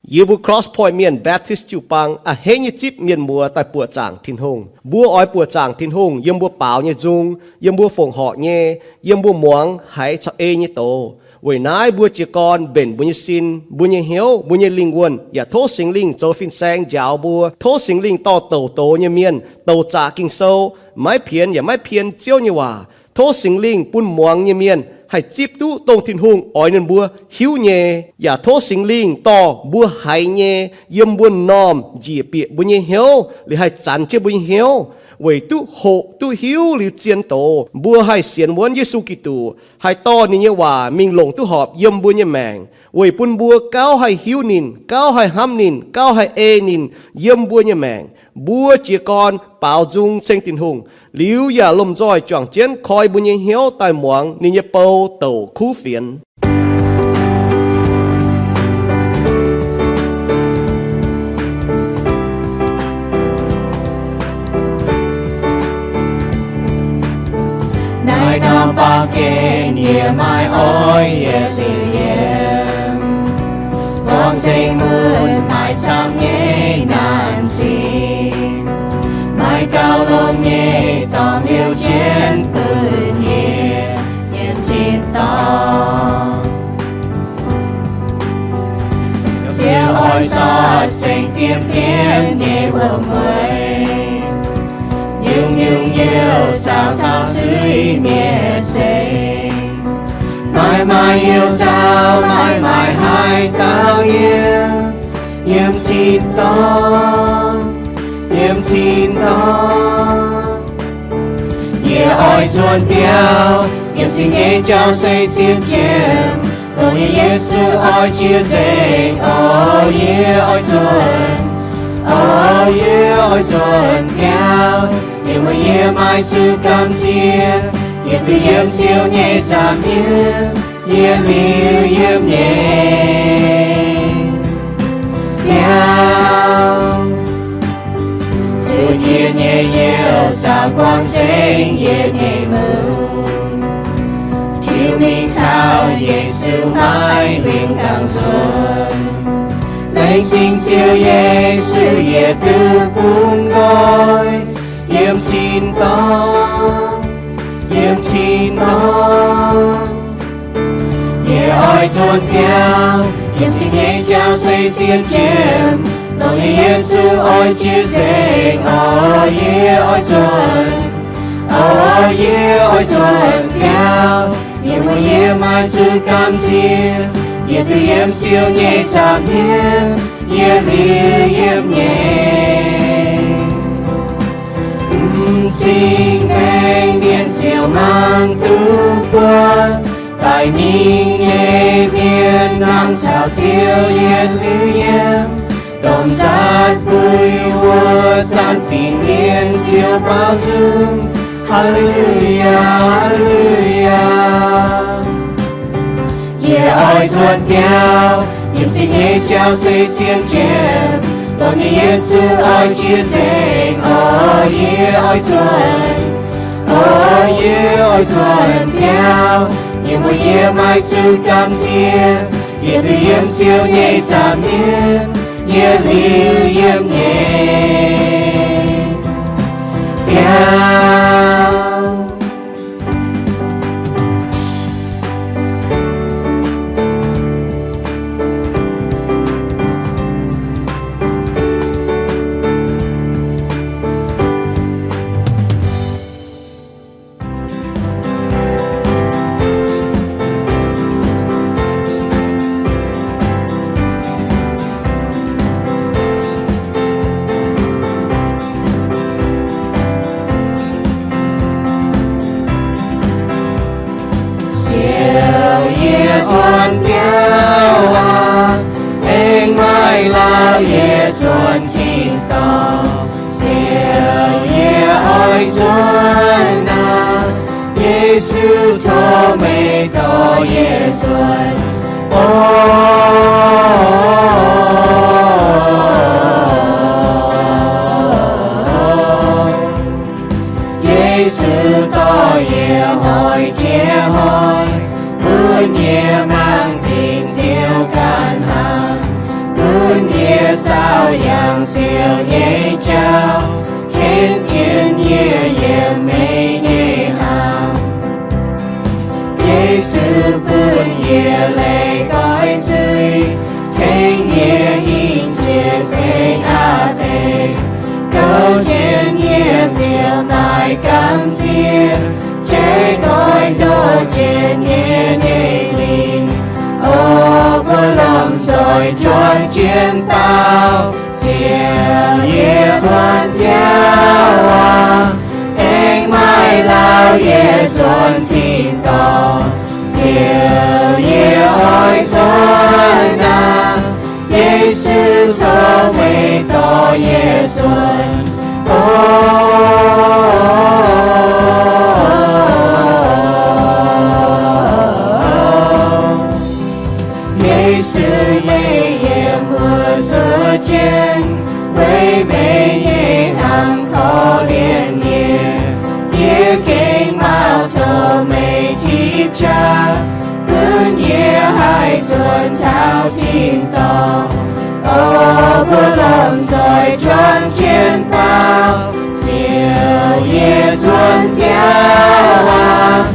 Yie mbuo Cross Point Mienh Baptist jiu-baang a'hneiv nyei zipv mienh muoz daaih buoqc zaangc Tin-Hungh. Mbuo oix buoqc zaangc Tin-Hungh yiem mbuo baaux nyei nzung, yiem mbuo fongc horc nyei, yiem mbuo muangx haiz caux ei nyei doz. Weic naaiv mbuo jiez gorn mbenc mbuo nyei sin, mbuo nyei hnyouv, mbuo nyei lingh wuonh, yaac tov Singx Lingh zoux fin-saeng njaaux mbuo. Tov Singx Lingh dorh douc doz nyei mienh, douc zaqc Ging-Sou, maiv pienx yaac maiv pien Ziouv nyei waac. Tov Singx Lingh bun muangx nyei mienh haih zipv duqv dongh Tin-Hungh oix ninh mbuo hiuv nyei, yaac tov Singx Lingh dorh mbuo haiz nyei yiem mbuo m'normh njiec bieqc mbuo nyei hnyouv, liuz haih zanx jienv mbuo nyei hnyouv, weic duqv hoqc duqv hiuv liuz zien doz, mbuo haih sienx wuonv Yesu Giduc, haih dorh ninh nyei waac mingh longc duqv horpc yiem mbuo nyei maengc, weic bun mbuo gauh haih hiuv ninh, gauh haih hnamv ninh, gauh haih ei ninh yiem mbuo nyei maengc. Mbuo jiez gorn baaux nzung ceng Tin-Hungh, liuz yaac lomh nzoih juangc jienv koi mbuo nyei hnyouv daaih muangx ninh nyei bou douc kuv fienx. Naaiv norm baamh gen yie maiv oix yietc liuz yiem. Buangh nzengc mun maaih camv nyei naanc zingh, maaih gauh longx nyei dorngx liouh jienv bun yie yiem tin-dorngh. Ziouv oix sortv zengc diemv diemv nyei wuom-mueiz, nyungc-nyungc youh caux zuiz-mietc zeiv. Maaih maaih youh caux maaih maaih haaix dauh yiem, yiem tin-dorngh, yiem tin-dorngh. Yie oix nzuonx biaux yiem zingh nyeic jauv-seix zien jienv, dongh yie Yesu oix jiex nzengc. O, yie oix nzuonx, o, yie oix nzuonx biaux, yiem wuov yie maaih zuqc gamh nziex, yie duqv yiem Ziouv nyei nza'hmien yietc liuz yiemh nyei biaux. Tutv yie nyei youh caux guangc nzengc yie nyei mun, tiuv mingh taux Yesu maiv wingh dangh nzuonx. Laengz zingh Ziouv Yesu, yie duqv bungx nqoi yiem tin-dorngh, yiem tin-dorngh. Yie oix nzuonx biaux yiem zingh nyeic jauv-seix zien jienv, dongh yie Yesu oix jiex nzengc. O, yie oix nzuonx, o, yie oix nzuonx biaux, yiem wuov yie maaih zuqc gamh nziex, yie duqv yiem Ziouv nyei nza'hmien yietc liuz yiemh nyei. M'zing maengc mienh ziouc mangc duqv buatc, daic mingh nyei mienh nangh caux Ziouv yietc liuz yiemh. Domh nzaatc buix wuov zanc fingx mienh ziouc baaux nzung. Haa^le^lu^yaa, haa^le^lu^yaa. Yie oix nzuonx biaux yiem zingh nyeic jauv-seix zien jienv, dongh yie Yesu oix jiex nzengc. O, yie oix nzuonx, o, yie oix nzuonx biaux yiem wuov yie maaih zuqc gamh nziex, yie duqv yiem Ziouv nyei nza'hmien yietc liuz yiemh nyei biaux. Ziouv, yie nzuonx biaux aqv, aengx maaih lauh yie nzuonx tin-dorngh. Ziouv, yie oix nzuonx naaic, Yesu, tov meih dorh yie nzuonx. O, Yesu, dorh yie hoic jiex hoic, bun yie mangc dingc Ziouv ganh hnaangx, bun Ziouv nyei jauv, ken jienv yie yiem meih nyei hnamv. Yesu bun yie leiz goiv nzuih, tengx yie hingh jiex nzengc a'beiv. Gouv jienv yie ziouc maaih gamh nziex, jaiv goiv ndoh jienv yie nyei lingc. O mbuo lomh nzoih juangc jienv dau, Ziouv yie zuonx biauv aac, aengx maaih lauh yie zuonx tin-dorngh. Ziouv yie oix zuonx aac, Yesu tov meih dorh yie zuonx. O Yesu, meih yiem mbuo zuov jienv, weic meih nyei hnamv korv-lienh yie. Yie gengh mauh zoux meih tipv jaax, gunv yie haih zuonx taux tin-dorngh. O mbuo lomh nzoih juangc jienv dau, Ziouv yie zuonx biauv aac,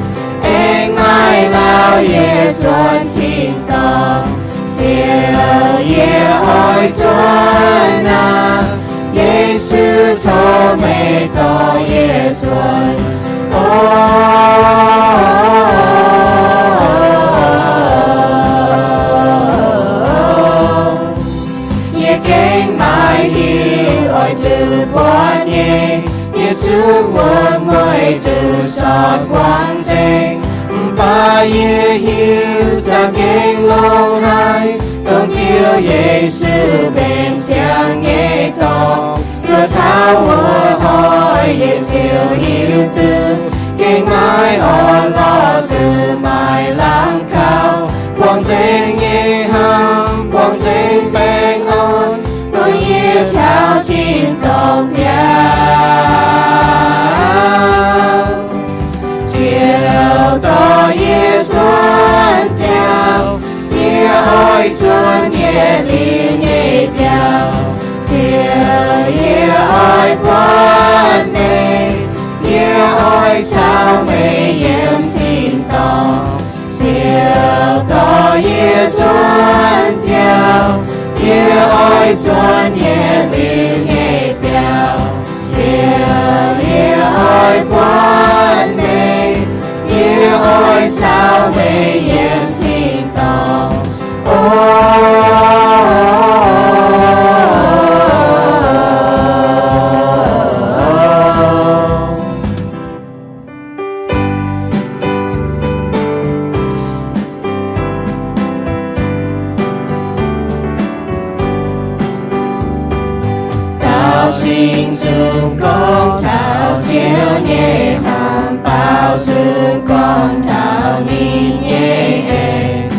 aengx maaih lauh yie zuonx tin-dorngh. Ziouv yie oix zuonx aac, Yesu tov meih dorh yie zuonx. O yie gengh maaih hiuv oix duqv buatc nyei, yie sungx wuom mueiz duqv sortv guangc nzengc. Mv baac yie hiuv za'gengh longx haic, dongh Ziouv Yesu benx ziangh nyei dorngx. Zuov taux wuov hnoi yie ziouc hiuv duqv, gengh maiv orn-lorqc duqv maaih lamh kaux, buangh nzengc nyei hnamv, buangh nzengc baengh orn, dongh yie taux tin-dorngh biauv. Ziouv dorh yie zuonx biauv, yie oix zuonx yietc liuz nyei biauv. Ziouv yie oix buatc meih, yie oix caux meih yiem tin-dorngh. Ziouv dorh yie zuonx biauv, yie oix zuonx yietc liuz nyei biauv. Ziouv yie oix buatc meih, yie oix caux meih yiem tin-dorngh. O Daaux singx zungv gorngv taux Ziouv nyei hnamv, baaux nzung gorngv taux ninh nyei eix.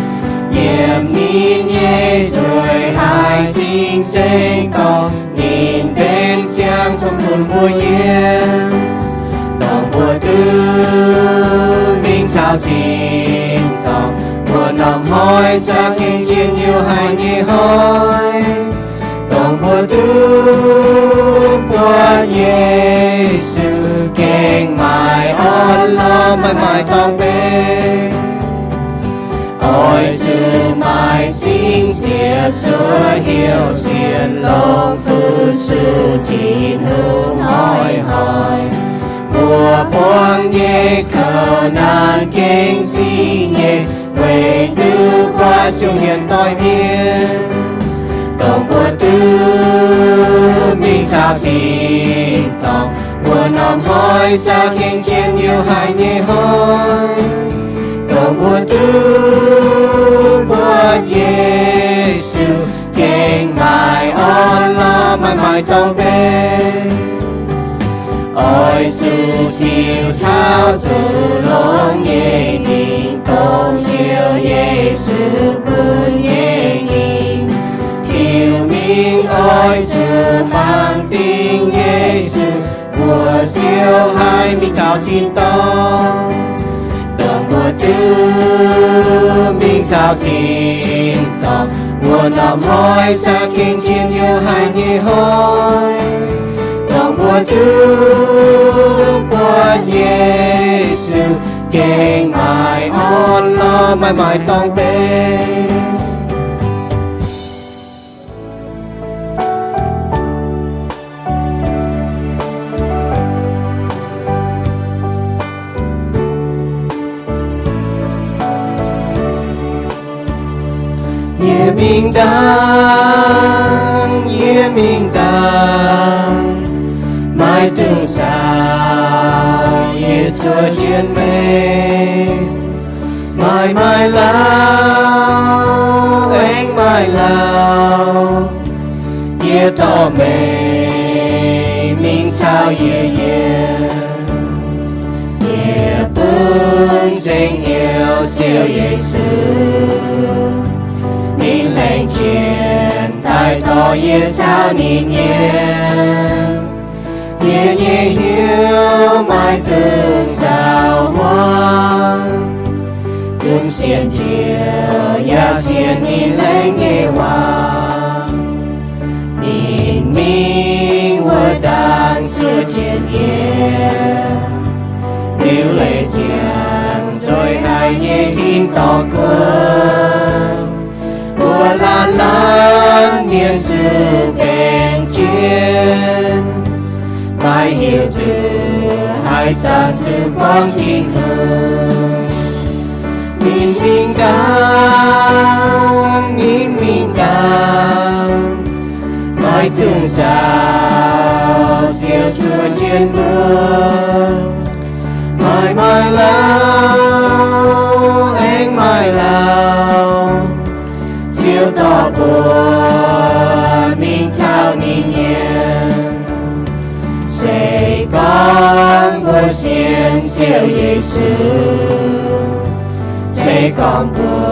Yiem ninh nyei nzueic haic cing-nzengc dorngc, ninh benx ziangh tong bun mbuo yiem. Dongh mbuo duqv mingh taux tin-dorngh, mbuo norm hnoi za'gengh njien-youh haic nyei hnoi. Dongh mbuo duqv buatc Yesu, gengh maaih orn-lorqc, maaih, maaih dorngx benx. Oix zuqc maaih zingh ziepc zuoqv heuc sienx longx fu-sux Tin-Hungh hnoi-hnoi. Mbuo buangh nyei koux naanc gengh zingh nyei, weic duqv buatc Ziouv nyienx doic mienh. Dongh mbuo duqv mingh taux tin-dorngh, mbuo norm hnoi za'gengh njien-youh haic nyei hnoi. Dongh mbuo duqv buatc Yesu, gengh maaih orn-lorqc, maaih, maaih dorngx benx. Oix zuqc tiux taux duqv longx nyei mingh dongh Ziouv Yesu bun nyei mingh. Tiux mingh oix zuqc hmuangx dingc Yesu, mbuox Ziouv haih mingh taux tin-dorngh. Dongh mbuo duqv mingh taux tin-dorngh, mbuo norm hnoi za'gengh njien-youh haic nyei hnoi, dongh mbuo duqv buatc Yesu gengh maaih orn lorqc, maaih, maaih dorngh benx. Yie mingh dangh, yie mingh dangh, maiv dungx nzauh, yie zuov jienv meih. Maaih, maaih lauh, aengx maaih lauh, yie dorh meih mingh caux yie yiem. Yie bun nzengc heuc Ziouv Yesu, ninh laengz zingh daaih dorh yie caux ninh yiem. Yie nyei hnyouv maiv dungx nzauh hmuangx, gunv sienx Ziouv yaac sienx ninh laengz nyei waac. Ninh mingh wuov ndaangc zuov jienv yie, liuz leiz ziangx nzueic haic nyei tin-dorngh guoqv. Mbuo laanh laanh mienh zuqc mbenc jienv, maiv hiuv duqv haaix zanc zuqc buangv Tin-Hungh. Ninh mingh dangh, ninh mingh dangh, maiv dungx nzauh, Ziouv zuov jienv mbuo. Maaih, maaih lauh, aengx maaih lauh, Ziouv dorh mbuo mingh caux ninh yiem. Se gorngv mbuo sienx Ziouv Yesu, se gorngv mbuo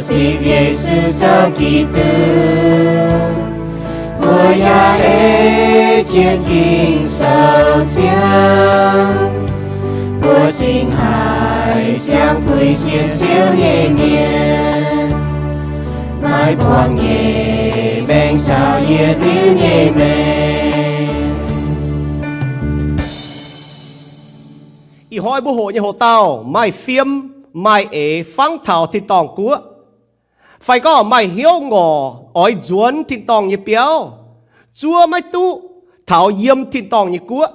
zipv Yesu zoux Giduc, mbuo yaac ei jienv Ging-Sou ziangh, mbuo cingx haiz ziangh puix sienx Ziouv nyei mienh, maiv buangh nyei maengc caux yietc liuz nyei maengc. Ih hnoi mbuo hoqc nyei hoc-dauh maaih fiem maaih eix fangv taux tin-dorngh guoqv, fai gorngv maaih hnyouv ngorc oix nzuonx tin-dorngh nyei biauv, zuov maiv duqv taux yiem tin-dorngh nyei guoqv.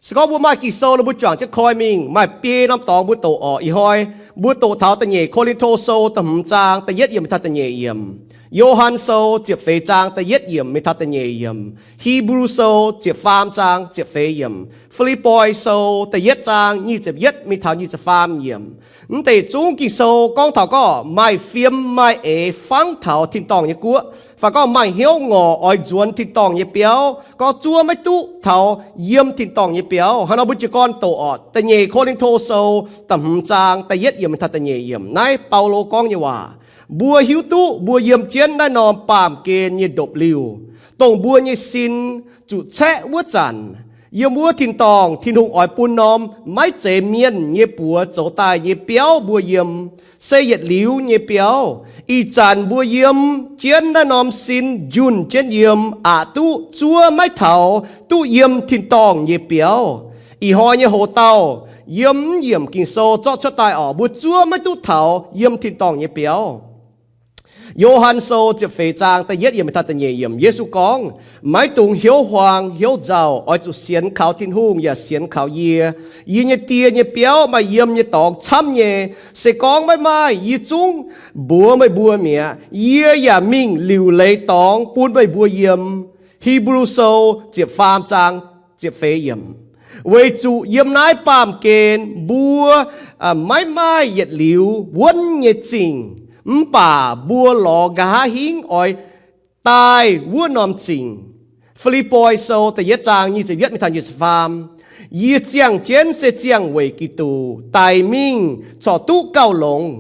Se gorngv mbuo maaih Ging-Sou nor, mbuo juangc jienv koi mingh. Maaih biei norm dorngx mbuo doqc orqc. Ih hnoi mbuo doqc taux da'nyeic Ko^lin^to Sou da'hmz zaang da'yietv yiemc mingh taux da'nyeic yiemc, Yo^han Sou ziepc feix zaang da'yietv yiemc mingh taux da'nyeic yiemc, Hipv^lu Sou ziepc faam zaang ziepc feix yiemc, Fi^lipv^poi Sou da'yietv zaang nyic ziepc yietv mingh taux nyic ziepc faam yiemc. Mv deix zungv Ging-Sou gorngv taux gorngv maaih fiem maaih eix fangv taux tin-dorngh nyei guoqv, fai gorngv maaih hnyouv ngorc oix nzuonx tin-dorngh nyei biauv, gorngv zuov maiv duqv taux yiem tin-dorngh nyei biauv. Hnangv nor mbuo jiez gorn doqc orqc, da'nyeic Ko^lin^to Sou da'hmz zaang da'yietv yiemc taux da'nyeic yiemc. Naaiv Baulo gorngv nyei waac. Mbuo hiuv duqv mbuo yiem jienv naaiv norm baamh gen nyei ndopv-liuh, dongh mbuo nyei sin zuqc caeqv wuov zanc, yiem wuov tin-dorngh Tin-Hungh oix bun norm maiv zeiz mienh nyei buoz zoux daaih nyei biauv mbuo yiem, se yietc liuz nyei biauv. Ih zanc mbuo yiem jienv naaiv norm sin njunh jienv yiem, aqc duqv zuov maiv taux duqv yiem tin-dorngh nyei biauv. Ih hnoi nyei hoc-dauh yiem yiemc Ging-Sou zorqv cuotv daaih orqc, mbuo zuov maiv duqv taux yiem tin-dorngh nyei biauv. Yo^han Sou ziepc feix zaang da'yietv yiemc taux da'nyeic yiemc, Yesu gorngv, maiv dungx hnyouv huaang hnyouv nzauh, oix zuqc sienx kaux Tin-Hungh yaac sienx kaux yie. Yie nyei Die nyei biauv maaih yiem nyei dorngx camv nyei. Se gorngv maiv maaih, yie zungv mbuox meih mbuo mi'aqv. Yie yaac mingh liuc leiz dorngx bun meih mbuo yiem. Hipv^lu Sou ziepc faam zaang ziepc feix yiemc. Weic zuqc yiem naaiv baamh gen mbuo maiv maaih yietc liuz wuonv nyei zingh, mv baac mbuo lorz nqa'haav hingv oix daaih wuov norm zingh. Fi^lipv^poi Sou da'yietv zaang nyic ziepc yietv mingh taux nyic ziepc faam. Yie ziangh jienv se ziangh weic Giduc daic mingh corc duqv gauh longx.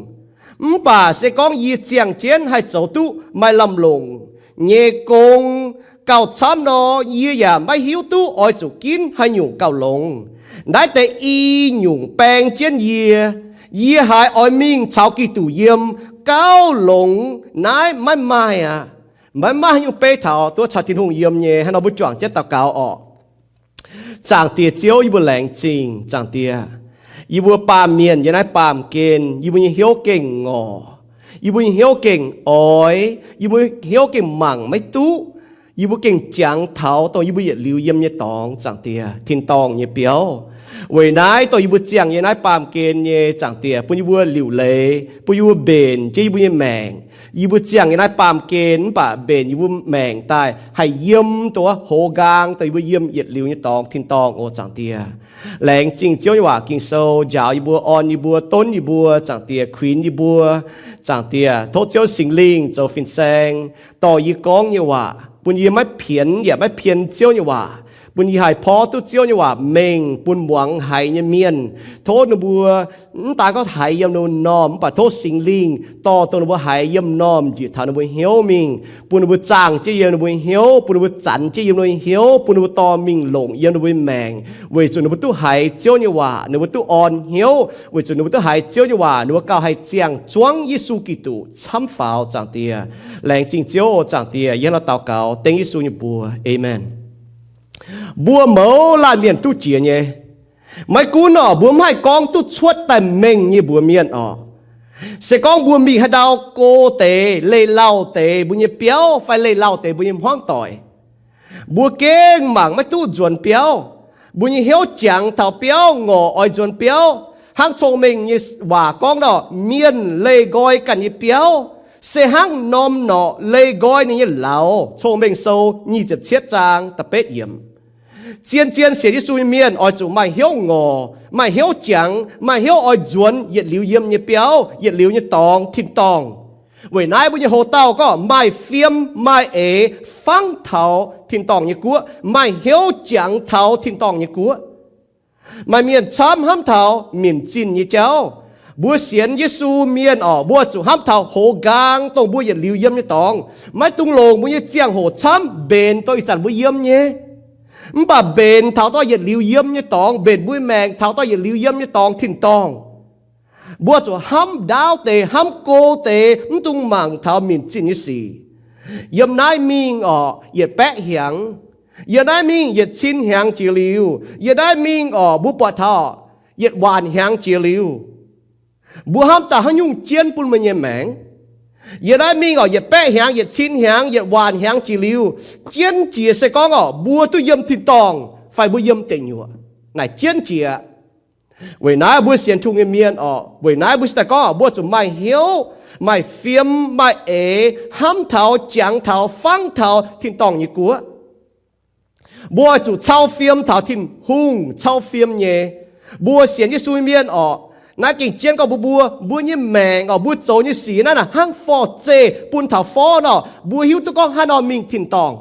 Mv baac se gorngv yie ziangh jienv haih zoux duqv maaih lamh longc nyei gong gauh camv nor, yie yaac maiv hiuv duqv oix zuqc ginv haaix nyungc gauh longx. Naaiv deix i nyungc baeng jienv yie. Yie haiz oix mingh caux Giduc yiem gauh longx naaiv maiv maaih aqv. Maiv maaih haaix nyungc beiv taux duqv caux Tin-Hungh yiem nyei. Hnangv nor mbuo juangc jienv daux gaux orqc. Zaangc Diex Ziouv, yie mbuo laengz zingh, Zaangc Diex. Yie mbuo baamh mienh yiem naaiv baamh gen, yie mbuo nyei hnyouv gengh ngorc, yie mbuo nyei hnyouv gengh oix, yie mbuo hnyouv gengh mangc maiv duqv, yie mbuo gengh jangx taux dongh yie mbuo yietc liuz yiem nyei dorngx, Zaangc Diex, tin-dorngh nyei biauv. Weic naaiv dongh yie mbuo ziangh yiem naaiv baamh gen nyei, Zaangc Diex, bun yie mbuo liuc leiz, bun yie mbuo mbenc jienv yie mbuo nyei maengc. Yie mbuo ziangh yiem naaiv baamh gen mv baac mbenc yie mbuo maengc daaih haih yiem dongh wuov hoz nqaang dongh yie mbuo yiem yietc liuz nyei dorngx tin-dorngh oc, Zaangc Diex. Laengz zingh Ziouv nyei waac Ging-Sou njaaux yie mbuo, orn yie mbuo, donv yie mbuo, Zaangc Diex, kuinx yie mbuo, Zaangc Diex. Tov Ziouv Singx Lingh zoux fin-saeng dorh yie gorngv nyei waac, bun yie maiv pienx yaac maiv pien Ziouv nyei waac, bun yie haih porv duqv Ziouv nyei waac mengh bun muangx haiz nyei mienh. Tov ninh mbuo mv daan gorngv haiz yiem ninh mbuo m'normh, mv baac tov Singx Lingh dorh dongh ninh mbuo haiz yiem m'normh njiec taux ninh mbuo hnyouv mingh, bun ninh mbuo zaangh jienv yiem ninh mbuo hnyouv, bun ninh mbuo zanx jienv yiem ninh mbuo hnyouv, bun ninh mbuo dorh mingh longc yiem ninh mbuo maengc, weic zuqc ninh mbuo duqv haiz Ziouv nyei waac, ninh mbuo duqv orn hnyouv. Weic zuqc ninh mbuo duqv haiz Ziouv nyei waac, ninh mbuo gauh haih ziangh zuangv Yesu Giduc camv faaux, Zaangc Diex. Laengz zingh Ziouv oc, Zaangc Diex. Yie hnangv nor daux gaux dengv Yesu nyei mbuox. Aamen. Mbuo mouz laanh mienh duqv jiex nyei. Maiv gunv orqc, mbuo mv haih gorngv duqv cuotv daaih mengh nyei mbuox mienh orqc. Se gorngv mbuo mingh haaix ndau go deix, leih lauh deix mbuo nyei biauv fai leih lauh deix mbuo nyei hmuangv doic, mbuo gengh mangc maiv duqv nzuonx biauv. Mbuo nyei hnyouv jangx taux biauv, ngorc oix nzuonx biauv. Hnangv Cong-Mengh nyei waac gorngv nor, mienh leih nqoi ganh nyei biauv se hnangv norm norqc leih nqoi ninh nyei lauz. Cong-Mengh Sou nyic ziepc cietv zaang da'betv yiemc. Zien-zien sienx Yesu nyei mienh oix zuqc maaih hnyouv ngorc, maaih hnyouv jangx, maaih hnyouv oix nzuonx yietc liuz yiem nyei biauv, yietc liuz nyei dorngx tin-dorngh. Weic naaiv mbuo nyei hoc-dauh gorngv maaih fiem maaih eix fangv taux tin-dorngh nyei guoqv, maaih hnyouv jangx taux tin-dorngh nyei guoqv. Maaih mienh camv hnamv taux minc zinh nyei jauv. Mbuo sienx Yesu mienh orqc, mbuo zuqc hnamv taux hoz nqaang dongh mbuo yietc liuz yiem nyei dorngx. Maiv dungx longc mbuo nyei ziangh hoc camv mbenc dongh ih zanc mbuo yiem nyei, mv baac mbenc taux dongh yietc liuz yiem nyei dorngx, mbenc mbuo maengc taux dongh yietc liuz yiem nyei dorngx tin-dorngh. Mbuo zuqc hnamv ndaauv deix, hnamv go deix, mv dungx mangc taux minc zinh nyei sic. Yiem naaiv mingh orqc, yietc baeqv hnyangx. Yiem naaiv mingh yietc cin hnyangx jiex liuz. Yiem naaiv mingh orqc, mbuo buatc taux yietc waanc hnyangx jiex liuz. Mbuo hnamv daaih haaix nyungc jienv bun mbuo nyei maengc? Yiem naaiv mingh orqc, yietc baeqv hnyangx, yietc cin hnyangx, yietc waanc hnyangx jiex liuz, jienv jiex se gorngv orqc, mbuo duqv yiem tin-dorngh fai mbuo yiem deic nyuoqc, naaic jienv jiex. Weic naaiv mbuo sienx Tin-Hungh nyei mienh orqc, weic naaiv mbuo se daaih gorngv mbuo zuqc maaih hnyouv, maaih fiem, maaih eix, hnamv taux, jangx taux, fangv taux tin-dorngh nyei guoqv. Mbuo oix zuqc cau fiem taux Tin-Hungh cau fiem nyei. Mbuo sienx Yesu nyei mienh orqc, naaiv gengh jienv gorngv mbuo, mbuo, mbuo nyei maengc orqc, mbuo zoux nyei sic naaiv naaic hnangv forv-zeih bun taux forv nor, mbuo hiuv duqv gorngv haaix nor mingh tin-dorngh.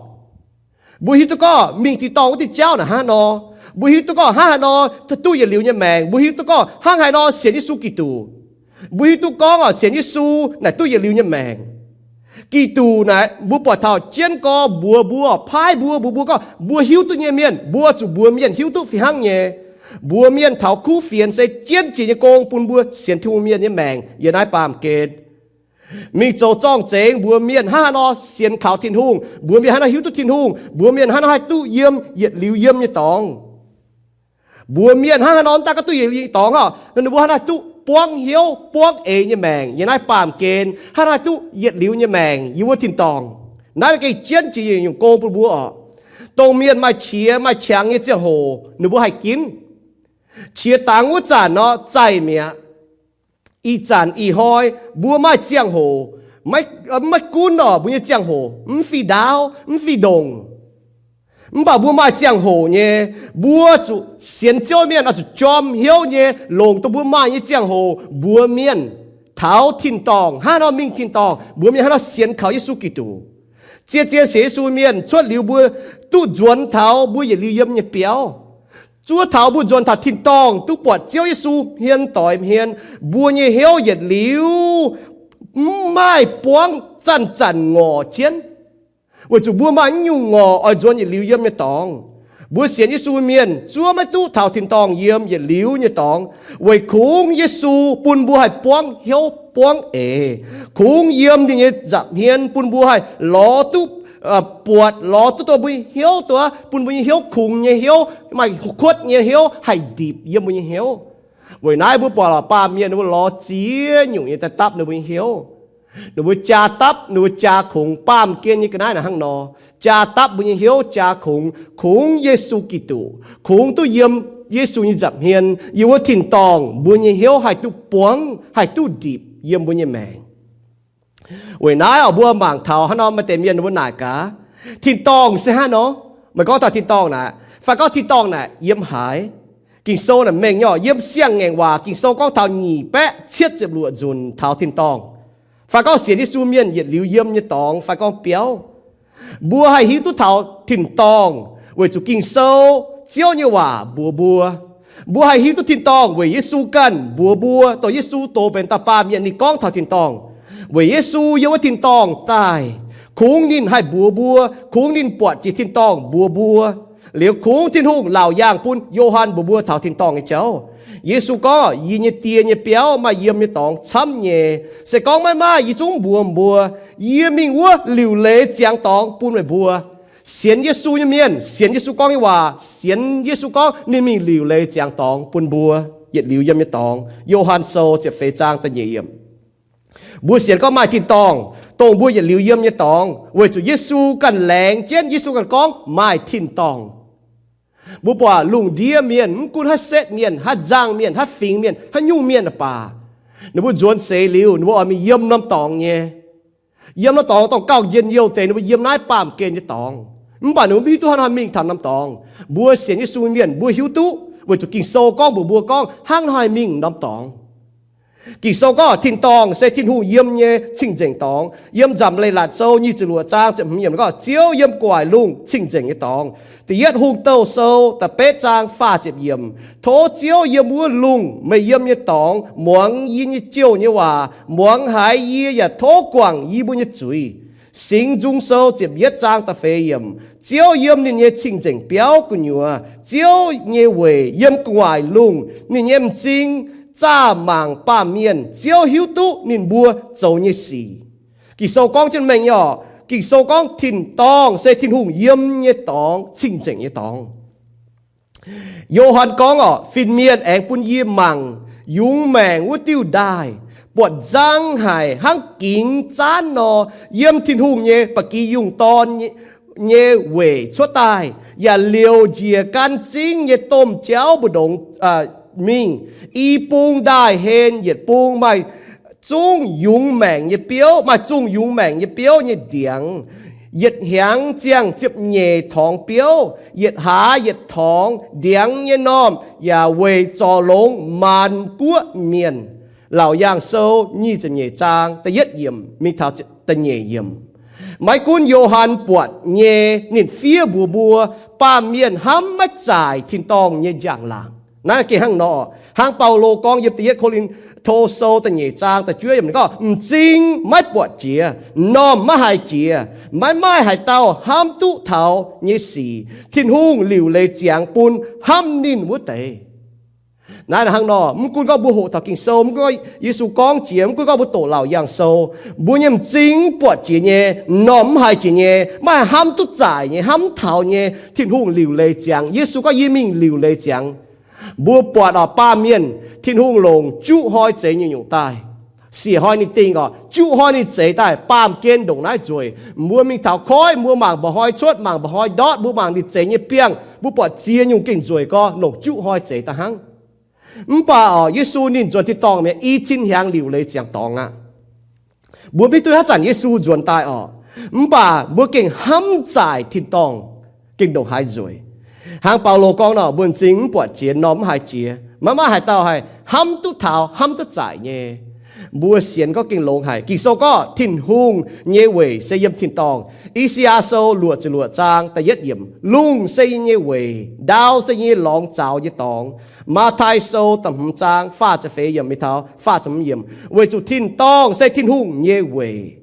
Mbuo hiuv duqv gorngv mingh tin-dorngh wuov diuh jauv naaic hnangv nor. Mbuo hiuv duqv gorngv hnangv haaix nor duqv yietc liuz nyei maengc. Mbuo hiuv duqv gorngv hnangv haaix nor sienx Yesu Giduc. Mbuo hiuv duqv gorngv orqc, sienx Yesu naaic duqv yietc liuz nyei maengc. Giduc naaic mbuo buatc taux jienv gorx mbuox mbuo, paaiv mbuo, mbuox mbuo gorngv mbuo hiuv duqv nyei mienh, mbuo zuqc mbuox mienh hiuv duqv fih hnangv nyei. Mbuox mienh taux kuv fienx se jienv jiex nyei gong bun mbuo sienx Tin-Hungh mienh nyei maengc yiem naaiv baamh gen. Mingh zoux zorng-zengx mbuox mienh hnangv haaix nor sienx kaux Tin-Hungh, mbuox mienh hnangv haaix nor hiuv duqv Tin-Hungh, mbuox mienh hnangv haaix nor haih duqv yiem yietc liuz yiem nyei dorngx. Mbuox mienh hnangv haaix nor mv daaih gauh duqv yietc liuz nyei dorngx orqc, ninh mbuo hnangv haaix duqv buangv hnyouv buangv eix nyei maengc yiem naaiv baamh gen, hnangv haaix duqv yietc liuz nyei maengc yiem wuov tin-dorngh. Naaiv gengh jienv jiex nyungc gong bun mbuo orqc. Dongh mienh maaih qiex maaih qangx nyei ziangh hoc ninh mbuo haih ginv. Qiex dangx wuov zanc nor zaih mi'aqv. Ih zanc ih hnoi mbuo maaih ziangh hoc, maiv, maiv gunv orqc mbuo nyei ziangh hoc mv fih ndaauv mv fih ndongc, mv baac mbuo maaih ziangh hoc nyei. Mbuo zuqc sienx Ziouv mienh oix zuqc jorm hnyouv nyei longc dongh mbuo maaih nyei ziangh hoc mbuox mienh taux tin-dorngh, hnangv haaix nor mingh tin-dorngh, mbuox mienh hnangv haaix nor sienx kaux Yesu Giduc. Zien-zien sienx Yesu mienh cuotv liuz mbuo duqv nzuonx taux mbuo yietc liuz yiem nyei biauv. Zuov taux mbuo nzuonx taux tin-dorngh duqv buatc Ziouv Yesu hmien doix hmien, mbuo nyei hnyouv yietc liuz mv maaih buangv zanc-zanc ngorc jienv, weic zuqc mbuo maaih nyungc ngorc oix nzuonx yietc liuz yiem nyei dorngx. Mbuo sienx Yesu mienh zuov maiv duqv taux tin-dorngh yiem yietc liuz nyei dorngx, weic kungx Yesu bun mbuo haih buangv hnyouv buangv eix. Kungx yiem ninh nyei nza'hmien bun mbuo haih lorz duqv, buatc lorz duqv dongh mbuo nyei hnyouv duqv, bun mbuo nyei hnyouv kungx nyei hnyouv, maaih kuotv nyei hnyouv haih ndipc yiem mbuo nyei hnyouv. Weic naaiv mbuo buatc lorqc, baamh mienh ninh mbuo lorz ziex nyungc nyei daaih dapv ninh mbuo nyei hnyouv. Ninh mbuo jaa dapv, ninh mbuo jaa kungx. Baamh gen nyei ga'naaiv naaic hnangv nor, jaa dapv mbuo nyei hnyouv, jaa kungx, kungx Yesu Giduc, kungx duqv yiem Yesu nyei nza'hmien, yiem wuov tin-dorngh mbuo nyei hnyouv haih duqv buangv, haih duqv ndipc yiem mbuo nyei maengc. Weic naaiv oc, mbuo mangc taux hnangv nor, maaih deix mienh ninh mbuo naaic gaax, tin-dorngh se hnangv nor, meih gorngv taux tin-dorngh naaic, fai gorngv tin-dorngh naaic yiem haaix? Ging-Sou naaic mengh nyei oc, yiem Siang-Ngaengc Waac Ging-Sou gorngv taux nyic baeqv cietv ziepc luoqc nzunc taux tin-dorngh, fai gorngv sienx Yesu mienh yietc liuz yiem nyei dorngx, fai gorngv biauv. Mbuo haih hiuv duqv taux tin-dorngh weic zuqc Ging-Sou, Ziouv nyei waac mbuox mbuo. Mbuo haih hiuv duqv tin-dorngh weic Yesu ganh mbuox mbuo, dongh Yesu doz benx dauh baamh mienh ninh gorngv taux tin-dorngh. Weic Yesu yiem wuov tin-dorngh daaih, kungx ninh haih mbuox mbuo, kungx ninh buatc jiex tin-dorngh mbuox mbuo. Liuz kungx Tin-Hungh laauc yaangh bun Yo^han mbuox mbuo taux tin-dorngh nyei jauv. Yesu gorngv, yie nyei Die nyei biauv maaih yiem nyei dorngx camv nyei. Se gorngv maiv maaih, yie zungv mbuox mbuo, yie mingh wuov liuc leiz ziangx dorngx bun meih mbuo. Sienx Yesu nyei mienh, sienx Yesu gorngv nyei waac, sienx Yesu gorngv ninh mingh liuc leiz ziangx dorngx bun mbuo yietc liuz yiem nyei dorngx. Yo^han Sou ziepc feix zaang da'nyeic yiemc. Mbuo sienx gorngv maaih tin-dorngh, dongh mbuo yietc liuz yiem nyei dorngx, weic zuqc Yesu ganh laengz jienv, Yesu ganh gorngv maaih tin-dorngh. Mbuo buatc lungh ndiev mienh, mv gunv haaix setv mienh, haaix nzangc mienh, haaix fingx mienh, haaix nyungc mienh baac, ninh mbuo nzuonx seix liuz, ninh mbuo oix mingh yiem norm dorngx nyei. Yiem norm dorngx dongh gauh njien-youh deix, ninh mbuo yiem naaiv baamh gen nyei dorngx. Mv baac ninh mbuo mv hiuv duqv hnangv haaix mingh taux norm dorngx. Mbuo sienx Yesu mienh, mbuo hiuv duqv weic zuqc Ging-Sou gorngv mbuox mbuo gorngv hnangv haaix mingh norm dorngx. Ging-Sou gorngv tin-dorngh se Tin-Hungh yiem nyei cing-nzengc dorngx. Yiem Nzamc Leiz-Latc Sou nyic ziepc luoqc zaang ziepc hmz yiemc gorngv, Ziouv yiem gu'nguaaic lungh cing-nzengc nyei dorngx. Da'yietv Hungh Douh Sou da'betv zaang faah ziepc yiemc, Tov Ziouv yiem wuov lungh meih yiem nyei dorngx muangx yie nyei jouh nyei waac, muangx haiz yie yaac tov guangc yie mbuo nyei zuiz. Singx Nzung Sou ziepc yietv zaang da'feix yiemc, Ziouv yiem ninh nyei cing-nzengc biauv gu'nyuoz. Ziouv nyei weic yiem gu'nguaaic lungh. Ninh nyei m'zing zaah mangc baamh mienh. Ziouv hiuv duqv ninh mbuo zoux nyei sic. Ging-Sou gorngv jienv mengh nyei oc. Ging-Sou gorngv tin-dorngh se Tin-Hungh yiem nyei dorngx, cing-nzengc nyei dorngx. Yo^han gorngv oc, fin-mienh aengx bun yie mangc yungz maengc wuov diuh ndaaih, buatc nzang haic hnangv gingx zaanv nor, yiem Tin-Hungh nyei ba'gi yungh dorn nyei weic cuotv daaih, yaac liouc njiec gan zingv nyei domh jauv mbu'ndongx mingh. I bung ndaaih-hlen yietc bung maaih zungv yungz maengc nyei biouv, maaih zungh yungz maengc nyei biouv nyei ndiangx. Yietc hnyangx ziangh ziepc nyeic torngx biouv, yietc hlaax yietc torngx. Ndiangx nyei normh yaac weic zorc longx maanc guoqv mienh. Laauc Yaangh Sou nyic ziepc nyeic zaang da'yietv yiemc mingh taux da'nyeic yiemc. Maiv gunv Yo^han buatc nyei, ninh fiev mbuox mbuo, baamh mienh hnamv maiv zaaic tin-dorngh nyei njang-laangc. Naaiv gengh hnangv nor, hnangv Baulo gorngv yiem da'yietv Ko^lin^to Sou da'nyeic zaang da'juov yiemc gorngv, m'zing maiv buatc jiex, m'normh maiv haiz jiex, maiv maaih haaix dauh hnamv duqv taux nyei sic, Tin-Hungh liuc leiz ziangx bun hnamv ninh wuov deix. Naaiv hnangv nor, mv gunv gorngv mbuo hoqc taux Ging-Sou, mv gunv gorngv Yesu gorngv jiex, mv gunv gorngv mbuo doqc Laauc Yaangh Sou, mbuo nyei m'zing mv buatc jiex nyei, m'normh mv haiz jiex nyei, maiv haih hnamv duqv zaaic nyei, hnamv mv taux nyei, Tin-Hungh liuc leiz ziangx. Yesu gorngv, yie mingh liuc leiz ziangx. Mbuo buatc oc, baamh mienh, Tin-Hungh longc juqv hnoi zeix nyungc-nyungc daaih. Siec hnoi ninh dingh oc, juqv hnoi ninh zeix daaih, baamh gen ndongc naaiv nzueic. Mbuo mingh taux koiv, mbuo mangc mba'hnoi cuotv, mangc mba'hnoi ndortv, mbuo mangc ninh zeix nyei biangh, mbuo buatc ziex nyungc gengh nzueic gorx, longc juqv hnoi zeix daaih hnangv. Mv baac oc, Yesu ninh nzuonx tin-dorngh mi'aqv, i cin hnyangx liuc leiz ziangx dorngx aqv. Mbuo maiv hiuv duqv haaix zanc Yesu nzuonx daaih oc. Mv baac mbuo gengh hnamv zaaic tin-dorngh, gengh ndongc haaix nzueic. Hnangv Baulo gorngv nor, mbuo m'zing mv buatc jiex, m'normh mv haiz jiex, maiv maaih haaix dauh haih hnamv duqv taux, hnamv duqv zaaic nyei. Mbuo sienx gorngv gengh longx haic. Ging-Sou gorngv Tin-Hungh nyei weic se yiem tin-dorngh. I^saa^yaa Sou luoqc ziepc luoqc zaang da'yietv yiemc, lungh se yie nyei weic, ndau se yie nyei lorngx zaux nyei dorngx. Matv^tai Sou da'hmz zaang faah ziepc feix yiemc mingh taux faah ziepc hmz yiemc. Weic zuqc tin-dorngh se Tin-Hungh nyei weic.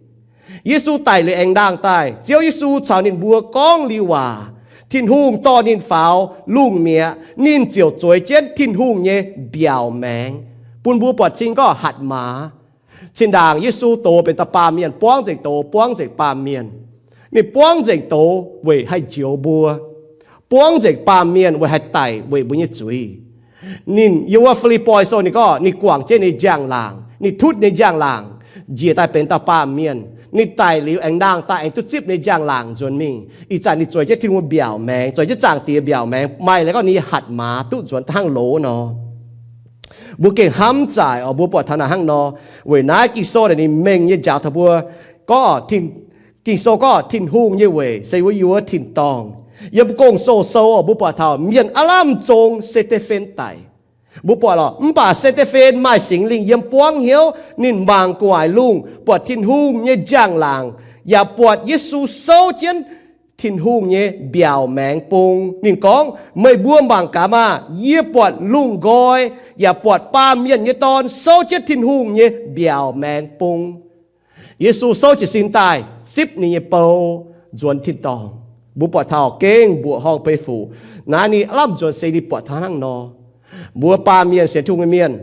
Yesu daic liuz aengx ndaangh daaih, Ziouv Yesu caux ninh mbuo gorngv liuz waac, Tin-Hungh dorh ninh faaux lungh mi'aqv, ninh ziouc zueiz jienv Tin-Hungh nyei mbiaauc maengx, bun mbuo buatc cing gorngv hatc maaz. Zinh ndaangc Yesu doz benx dauh baamh mienh, buangv nzengc doz, buangv nzengc baamh mienh. Ninh buangv nzengc doz weic haih njoux mbuo, buangv nzengc baamh mienh weic haih daic weic mbuo nyei zuiz. Ninh yiem wuov Fi^lipv^poi Sou ninh gorngv ninh guangc jienv ninh nyei njang-laangc, ninh tutv ninh nyei njang-laangc, njiec daaih benx dauh baamh mienh. Ninh daic liuz aengx nangh daaih aengx duqv zipv ninh nyei njang-laangc nzuonx mingh. Ih zanc ninh zueiz jienv Tin-Hungh mbiaauc maengx, zueiz jienv Zaangc Diex mbiaauc maengx, maaih leiz gorngv ninh nyei hatc maaz duqv nzuonx hnangv loz nor. Mbuo gengh hnamv zaaic oc, mbuo buatc taux naaic hnangv nor. Weic naaiv Ging-Sou naaic ninh mengh nyei njaaux taux mbuo gorngv, Ging-Sou gorngv Tin-Hungh nyei weic se wuov yuoqv tin-dorngh. Yiem Gong-Zoh Sou oc, mbuo buatc taux mienh aav lamh zong Se^de^fen daic. Mbuo buatc lorqc, mv baac Se^de^fen maaih Singx Lingh yiem buangv hnyouv, ninh mangc gu'nguaaic lungh, buatc Tin-Hungh nyei njang-laangc, yaac buatc Yesu souv jienv Tin-Hungh nyei mbiaauc maengx bung. Ninh gorngv, Meih mbuo mangc gaax maah! Yie buatc lungh nqoi, yaac buatc Baamh Mienh nyei Dorn souv jienv Tin-Hungh nyei mbiaauc maengx bung. Yesu souv jiez sin daaih zipv ninh nyei bou nzuonx tin-dorngh. Mbuo buatc taux gengh mbuoqc horngh beiv fuc. Naaiv ninh aav lamh nzuonx se ninh buatc taux hnangv nor. Mbuo baamh mienh sienx Tin-Hungh nyei mienh,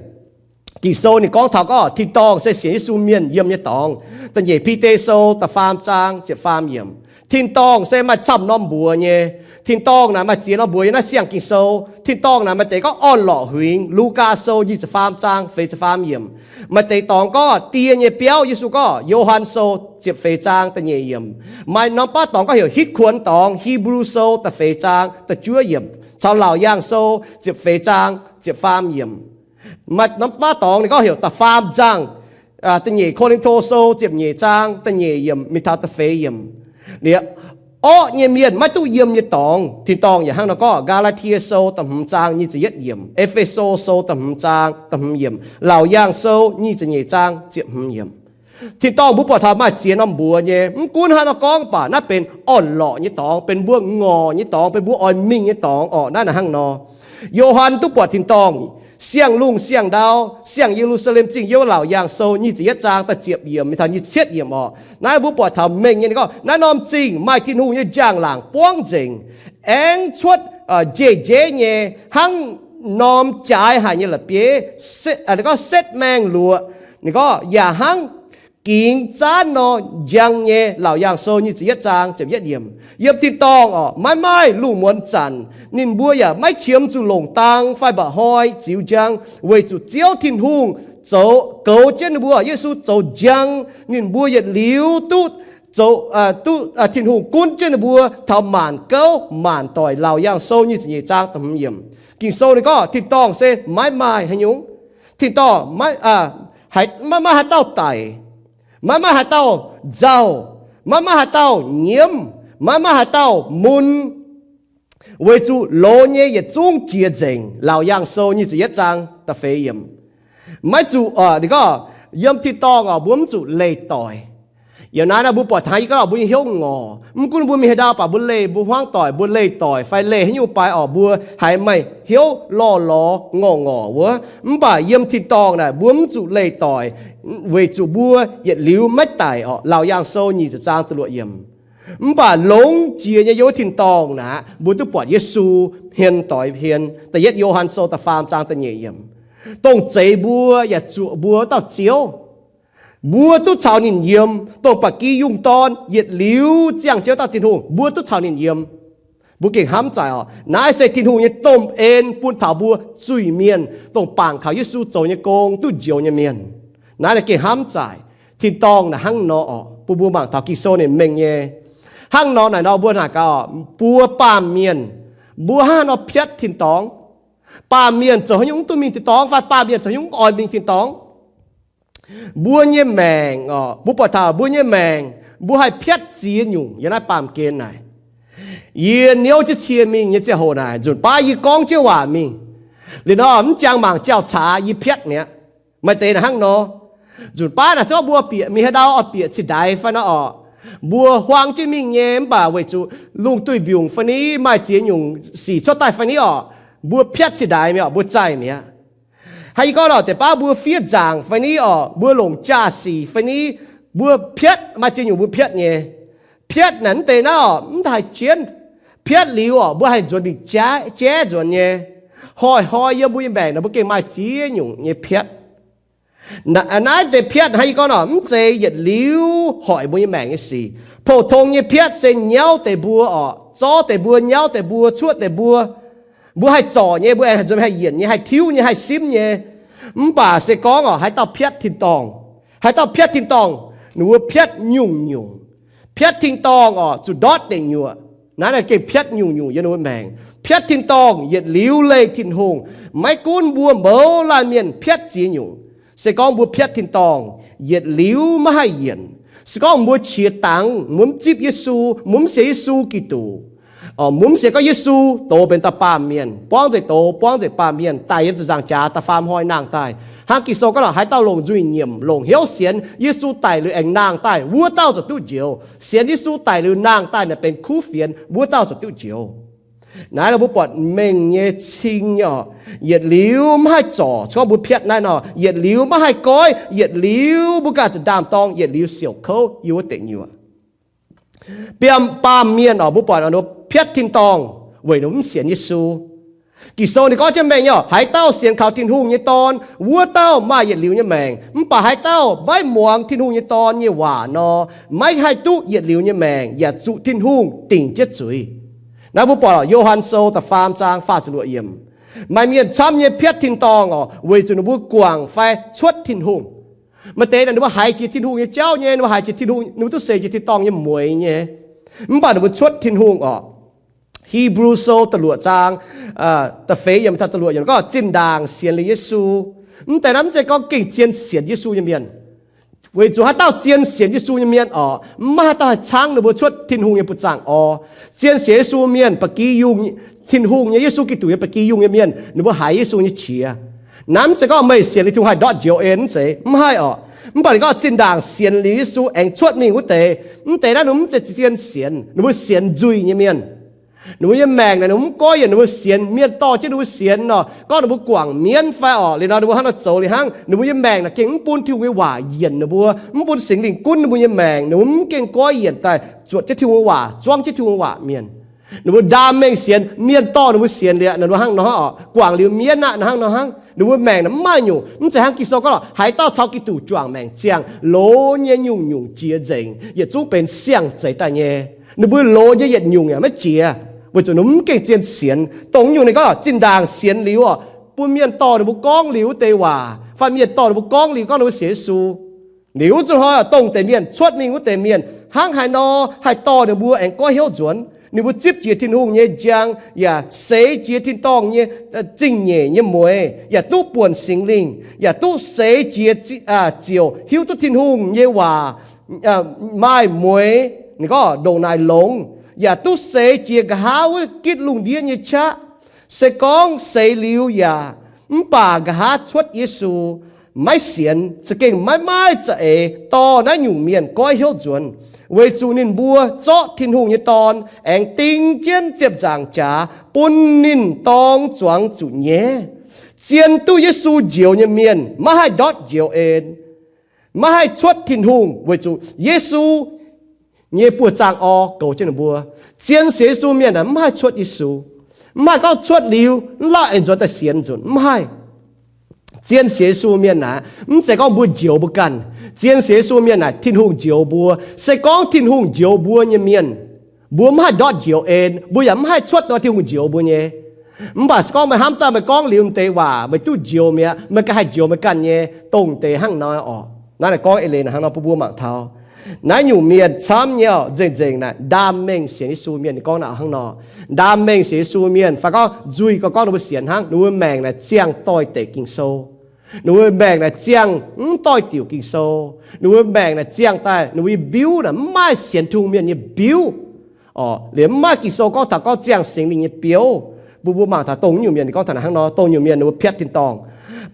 Ging-Sou ninh gorngv taux gorngv tin-dorngh se sienx Yesu mienh yiem nyei dorngx. Da'nyeic Bide Sou da'faam zaang ziepc faam yiemc. Tin-dorngh se maaih camv norm mbuox nyei. Tin-dorngh naaic maaih ziex norm mbuox yiem naaiv siang Ging-Sou. Tin-dorngh naaic maaih deix gorngv orn-lorqc huingx, Lugaa Sou nyic ziepc faam zaang feix ziepc faam yiemc. Maaih deix dorngx gorngv Die nyei Biauv, Yesu gorngv, Yo^han Sou ziepc feix zaang da'nyeic yiemc. Maaih norm baav dorngx gorngv heuc Hitv Kuonx Dorngx, Hipv^lu Sou da'feix zaang da'juov yiemc, caux Laauc Yaangh Sou ziepc feix zaang ziepc faam yiemc. Maaih norm baav dorngx ninh gorngv heuc da'faam zaangh, da'nyeic Ko^lin^to Sou ziepc nyeic zaang da'nyeic yiemc mingh taux da'feix yiemc. Liuz, orqv nyei mienh maiv duqv yiem nyei dorngx, tin-dorngh yaac hnangv nor gorngv. Gaa^laa^tie Sou da'hmz zaang nyic ziepc yietv yiemc, E^fe^so Sou da'hmz zaang da'hmz yiemc, Laauc Yaangh Sou nyic ziepc nyeic zaang ziepc hmz yiemc. Tin-dorngh mbuo buatc taux maaih ziex norm mbuox nyei. Mv gunv hnangv nor gorngv baac naaiv benx orn-lorqc nyei dorngx, benx mbuo ngorc nyei dorngx, benx mbuo oix mingh nyei dorngx orqc. Naaiv naaic hnangv nor. Yo^han duqv buatc tin-dorngh siang-lungh siang-ndau, siang Ye^lu^saa^lem Zingh, yiem Laauc Yaangh Sou nyic ziepc yietv zaang da'ziepc yiemc mingh taux nyic ziepc yietv yiemc orqc. Naaiv mbuo buatc taux mengh nyei, ninh gorngv naaiv norm zingh maaih Tin-Hungh nyei njang-laangc buangv nzengc, aengx cuotv njeiv-njeiv nyei hnangv norm jaaix haic nyei la'bieiv, ninh gorngv setv maengh luoqc, ninh gorngv yaac hnangv gingx zaanv nor njang nyei. Laauc Yaangh Sou nyic ziepc yietv zaang ziepc yietv yiemc. Yiem tin-dorngh orqc, maiv maaih lungh muonz zanc, ninh mbuo yaac maiv qiemx zuqc longc dang fai mba'hnoi ziux njang, weic zuqc Ziouv Tin-Hungh zoux goux jienv ninh mbuo. Yesu zoux njang, ninh mbuo yietc liuz duqv zoux, duqv Tin-Hungh gunv jienv ninh mbuo taux maanc gouv maanc doic. Laauc Yaangh Sou nyic ziepc nyeic zaang da'hmz yiemc. Ging-Sou ninh gorngv tin-dorngh se maiv maaih haaix nyungc. Tin-dorngh maiv, maiv maaih haaix dauh daic, maiv maaih haaix dauh nzauh, maiv maaih haaix dauh nyiemv, maiv maaih haaix dauh mun, weic zuqc loz nyei yietc zungv jiex nzengc. Laauc Yaangh Sou nyic ziepc yietv zaang da'feix yiemc. Maiv zuqc, ninh gorngv, yiem tin-dorngh orqc, mbuo mv zuqc leih doic. Yiem naaiv naaiv mbuo buatc taux yie gorngv mbuo nyei hnyouv ngorc. Mv gunv mbuo mingh haaix ndau baac mbuo leih, mbuo hmuangv doic, mbuo leih doic fai leih haaix nyungc baac orqc, mbuo haiz maaih hnyouv lorh lorz ngorc ngorc wuov. Mv baac yiem tin-dorngh naaic mbuo mv zuqc leih doic, weic zuqc mbuo yietc liuz maiv daic orqc. Laauc Yaangh Sou nyic ziepc zaang da'luoqc yiemc. Mv baac longx jiex nyei yiem wuov tin-dorngh naaic, mbuo duqv buatc Yesu hmien doix hmien. Da'yietv Yo^han Sou da'faam zaang da'nyeic yiemc. Dongh zeix mbuo yaac zuoqc mbuo wuov dauh Ziouv, mbuo duqv caux ninh yiem. Dongh ba'gi yungh dorn yietc liuz ziangh jienv wuov dauh Tin-Hungh, mbuo duqv caux ninh yiem. Mbuo gengh hnamv zaaic orqc, naaiv se Tin-Hungh nyei domh en bun taux mbuo zuiz-mienh, dongh bangc kaux Yesu zoux nyei gong duqv njoux nyei mienh. Naaiv gengh hnamv zaaic. Tin-dorngh naaic hnangv nor orqc, bun mbuo mangc taux Ging-Sou ninh mengh nyei. Hnangv nor naaic nor mbuo naaic gaax orqc, mbuo baamh mienh, mbuo hnangv haaix nor piatv tin-dorngh? Baamh mienh zoux haaix nyungc mv duqv mingh tin-dorngh fai baamh mienh zoux haaix nyungc mv oix mingh tin-dorngh? Mbuo nyei maengc orqc, mbuo buatc taux mbuo nyei maengc, mbuo haih piatv ziex nyungc yiem naaiv baamh gen naaic. Yie niouv jienv cie mingh nyei ziangh hoc naaic, nzunc baav yie gorngv jienv waac mingh. Liuz nor mv jangx mangc jauv-caax yie piatv mi'aqv. Maaih deix naaic hnangv nor. Nzunc baav naaic se gorngv mbuo bieqc mingh haaix ndau oix bieqc cin-ndaix fai nor orqc, mbuo huaang jienv mingh nyei, mv baac weic zuqc lungh duih mbiungc fai ni, maaih ziex nyungc sic cuotv daaih fai ni orqc, mbuo piatv cin-ndaix mi'aqv, mbuo zaih mi'aqv. Hnangv yie gorngv nor, deix baav mbuo fiev nzaangc fai ni orqc, mbuo longc jaa-sic fai ni, mbuo piatv, maaih ziex nyungc mbuo piatv nyei. Piatv naaic mv deix naaiv orqc, mv haih jienv. Piatv liuz orqc, mbuo haih nzuonx mingh jaiv nzuonx nyei. Hnoi-hnoi yiem mbuo nyei maengc naaic mbuo gengh maaih ziex nyungc nyei piatv. Naaiv deix piatv hnangv yie gorngv nor, mv zeiz yietc liuz hoic mbuo nyei maengc nyei sic. Pou-tong nyei piatv se nyauv deix mbuo oc, zorv deix mbuo, nyauv deix mbuo, cuotv deix mbuo. Mbuo haih zorc nyei, mbuo aengx haih nzuonx haih yienc nyei, haih tiuv nyei, haih simv nyei. Mv baac se gorngv oc, haaix dauh piatv tin-dorngh, haaix dauh piatv tin-dorngh, ninh mbuo piatv nyungc-nyungc. Piatv tin-dorngh oc, zuqc ndortv deic nyuoqc. Naaiv gengh piatv nyungc-nyungc yiem ninh mbuo maengc. Piatv tin-dorngh yietc liuz leih Tin-Hungh. Maiv gunv mbuo mouz laanh mienh piatv ziex nyungc, se gorngv mbuo piatv tin-dorngh yietc liuz maiv haih yienc, se gorngv mbuo qiex dangx, mbuo mv zipv Yesu, mbuo mv sienx Yesu Giduc, mbuo mv sienx gorngv Yesu doz benx dauh baamh mienh, buangv nzengc doz, buangv nzengc baamh mienh, daic yiem ziepc nzaangc jaax da'faam hnoi nangh daaih. Hnangv Ging-Sou gorngv lorqc, haaix dauh longc nzuih nyiemc, longc hnyouv sienx Yesu daic liuz aengx nangh daaih, wuov dauh ziouc duqv njoux. Sienx Yesu daic liuz nangh daaih naaic benx kuv fienx, wuov dauh ziouc duqv njoux. Naaiv nor mbuo buatc mengh nyei cing nyei oc. Yietc liuz maiv haih zorc, se gorngv mbuo piatv naaiv nor, yietc liuz maiv haih goiv, yietc liuz mbuo ganh zuqc ndaam-dorng, yietc liuz siouc kouv yiem wuov deic nyuoqc. Biam baamh mienh oc, mbuo buatc piatv tin-dorngh weic ninh mv sienx Yesu. Ging-Sou ninh gorngv jienv mengh nyei oc, haaix dauh sienx kaux Tin-Hungh nyei Dorn, wuov dauh maaih yietc liuz nyei maengc. Mv baac haaix dauh maiv muangx Tin-Hungh nyei Dorn nyei waac nor, maiv haih duqv yietc liuz nyei maengc yaac zuqc Tin-Hungh dingc jienv zuiz. Naaiv mbuo buatc Yo^han Sou da'faam zaang faah ziepc luoqc yiemc. Maaih mienh camv nyei piatv tin-dorngh oc, weic zuqc ninh mbuo guangc fai cuotv Tin-Hungh. Maaih deix naaic ninh mbuo haiz jiex Tin-Hungh nyei jauv nyei, ninh mbuo haiz jiex Tin-Hungh, ninh mbuo duqv seix jiex tin-dorngh nyei mueiz nyei. Mv baac ninh mbuo cuotv Tin-Hungh oc. Hipv^lu Sou da'luoqc zaang da'feix yiemc taux da'luoqc yiemc gorngv, zinh ndaangc sienx liuz Yesu. Mv deix naaiv mv zeiz gorngv gengh zien sienx Yesu nyei mienh. Weic zuqc haaix dauh zien sienx Yesu nyei mienh oc, mv maaih haaix dauh haih caangv ninh mbuo cuotv Tin-Hungh nyei buoz-zaangc orv. Zien sienx Yesu mienh, ba'gi yungh, Tin-Hungh nyei, Yesu Giduc nyei ba'gi yungh nyei mienh, ninh mbuo haiz Yesu nyei qiex. Naaiv mv zeiz gorngv meih sienx liuz Tin-Hungh haih ndortv njoux en, mv zeiz, mv haih oc. Mv baac ninh gorngv zinh ndaangc sienx liuz Yesu aengx cuotv mingh wuov deix, mv deix naaiv ninh mv zeiz zien sienx, ninh mbuo sienx nzuih nyei mienh. Ninh mbuo nyei maengc naaic ninh mbuo mv goiv yienc, ninh mbuo sienx, mienh dorh jienv ninh mbuo sienx nor, gorngv ninh mbuo guangc mienv fai oc, liuz nor ninh mbuo hnangv nor zoux liuz hnangv, ninh mbuo nyei maengc naaic gengh mv bun Tin-Hungh nyei waac yienc ninh mbuo, mv bun Singx Lingh gunv ninh mbuo nyei maengc, ninh mbuo mv gengh goiv yienc daaih zuotc jienv Tin-Hungh nyei waac, zuangv jienv Tin-Hungh nyei waac mienh. Ninh mbuo ndaam mengh sienx, mienh dorh ninh mbuo sienx liuz, ninh mbuo hnangv nor oc, guangc liuz mienv aqv, hnangv nor hnangv. Ninh mbuo maengc naaic mv maaih nyungc, mv zeiz hnangv Ging-Sou gorngv lorqc, haaix dauh caux Giduc juangc maengc ziangh, loz nyei nyungc-nyungc jiex nzengc, yietc zungv benx siang-zeix daaih nyei. Ninh mbuo loz nyei yietc nyungc yaac maiv jiex, weic zuqc ninh mv gengh zien sienx. Dongh nyungc ninh gorngv zinh ndaangc sienx liuz oc, bun mienh dorh ninh mbuo gorngv liuz wuov deix waac, fai mienh dorh ninh mbuo gorngv liuz gorngv ninh mbuo sienx Yesu. Liuz zuqc hnoi dongh deix mienh cuotv mingh wuov deix mienh hnangv haaix nor haih dorh ninh mbuo aengx goiv hnyouv nzuonx. Ninh mbuo zipv jiex Tin-Hungh nyei njang, yaac seix jiex tin-dorngh nyei zingh nyeic nyei mueiz, yaac duqv buonc Singx Lingh, yaac duqv seix jiex ziouc hiuv duqv Tin-Hungh nyei waac maaih mueiz, ninh gorngv ndongc naaic longx, yaac duqv seix jiex nqa'haav wuov gitv lungh ndiev nyei qaqv. Se gorngv seix liuz yaac, mv baac nqa'haav cuotv Yesu, maiv sienx, za'gengh maiv maaih za'eix dorh naaiv nyungc mienh goiv hnyouv nzuonx, weic zuqc ninh mbuo zorqv Tin-Hungh nyei Dorn aengx ding jienv ziepc nzaangc jaax bun ninh dorng zuangx zuqc nyaiv. Zien duqv Yesu njoux nyei mienh maiv haih ndortv njoux en, maiv haih cuotv Tin-Hungh, weic zuqc Yesu nyei buoz-zaangc orv goux jienv ninh mbuo. Zien sienx Yesu mienh aeqv, mv haih cuotv Yesu. Mv haih gorngv cuotv liuz mv lauh aengx nzuonx daaih sienx nzunc, mv haih. Zien sienx Yesu mienh naaic, mv zeiz gorngv mbuo njoux mbuo ganh. Zien sienx Yesu mienh naaic, Tin-Hungh njoux mbuo. Se gorngv Tin-Hungh njoux mbuo nyei mienh, mbuo mv haih ndortv njoux en, mbuo yaac mv haih cuotv nor Tin-Hungh njoux mbuo nyei. Mv baac se gorngv meih hnamv daaih meih gorngv liuz deix waac meih duqv njoux mi'aqv, meih ganh haih njoux meih ganh nyei, dongh deix hnangv nor oc. Naaiv naaic gorngv eix leiz naaic hnangv nor bun mbuo mangc taux naaiv nyungc mienh camv nyei oc, nzengc-nzengc naaic ndaam mengh sienx Yesu mienh, ninh gorngv naaic hnangv nor. Ndaam mengh sienx Yesu mienh, fai gorngv nzuih gorngv ninh mbuo sienx hnangv, ninh mbuo maengc naaic ziangh doix-dekc Ging-Sou. Ninh mbuo maengc naaic ziangh mv doix-diuc Ging-Sou. Ninh mbuo maengc naaic ziangh daaih ninh mbuo nyei mbiuv naaic mv maaih sienx Tin-Hungh mienh nyei mbiuv. Liemh mv maaih Ging-Sou gorngv taux gorngv ziangh Singx Lingh nyei biouv. Mbuo, mbuo mangc taux dongh nyungc mienh ninh gorngv taux naaic hnangv nor, dongh nyungc mienh ninh mbuo piatv tin-dorngh.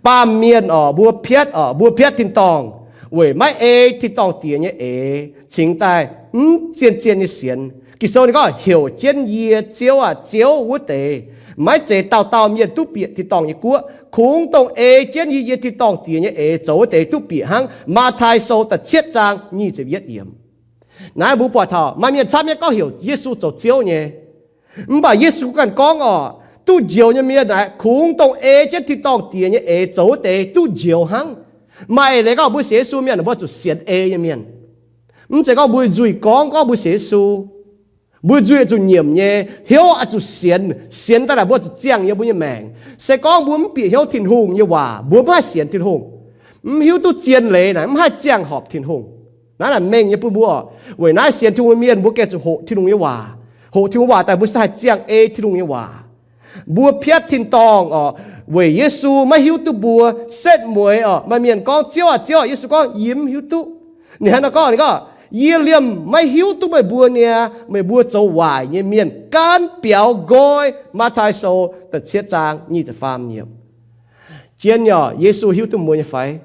Baamh mienh oc, mbuo piatv oc, mbuo piatv tin-dorngh weic maiv ei tin-dorngh Diex nyei eix cingx daaih mv zien-zien nyei sienx. Ging-Sou ninh gorngv, heuc jienv yie, Ziouv aac, Ziouv, wuov deix maiv zeiz dauh dauh mienh duqv bieqc tin-dorngh nyei guoqv. Kungx dongh ei jienv yie nyei tin-dorngh Diex nyei eix zoux wuov deix duqv bieqc hnangv. Matv^tai Sou da'cietv zaang nyic ziepc yietv yiemc. Naaiv mbuo buatc taux maaih mienh camv nyei gorngv heuc Yesu zoux Ziouv nyei. Mv baac Yesu ganh gorngv oc, duqv njoux nyei mienh naaic kungx dongh ei jienv tin-dorngh Diex nyei eix zoux wuov deix duqv njoux hnangv. Maaih eix leiz gorngv mbuo sienx Yesu mienh mbuo zuqc sienx ei nyei mienh. Mv zeiz gorngv mbuo nzuih gorngv gorngv mbuo sienx Yesu. Mbuo nzuih zuqc nyiemc nyei, hnyouv oix zuqc sienx, sienx daaih naaic mbuo zuqc ziangh yiem mbuo nyei maengc. Se gorngv mbuo mv bieqc hnyouv Tin-Hungh nyei waac, mbuo mv haih sienx Tin-Hungh. Mv hiuv duqv zien leiz naaic mv haih ziangh horpc Tin-Hungh. Naaiv naaic mengh nyei bun mbuo. Weic naaiv sienx Tin-Hungh mienh mbuo gengh zuqc hoqc Tin-Hungh nyei waac. Hoqc Tin-Hungh waac daaih mbuo se haih ziangh ei Tin-Hungh nyei waac. Mbuo piatv tin-dorngh oc, weic Yesu maiv hiuv duqv mbuo. Setv mueiz oc, maaih mienh gorngv, Ziouv aah, Ziouv aah. Yesu gorngv, Yie mv hiuv duqv. Ninh hnangv naaiv gorngv, ninh gorngv, Yie liemh maiv hiuv duqv meih mbuo niaa, meih mbuo zoux waaic nyei mienh gaanv biaux nqoi. Matv^tai Sou da'cietv zaang nyic ziepc faam yiemc. Jien nyei oc, Yesu hiuv duqv mbuo nyei fai?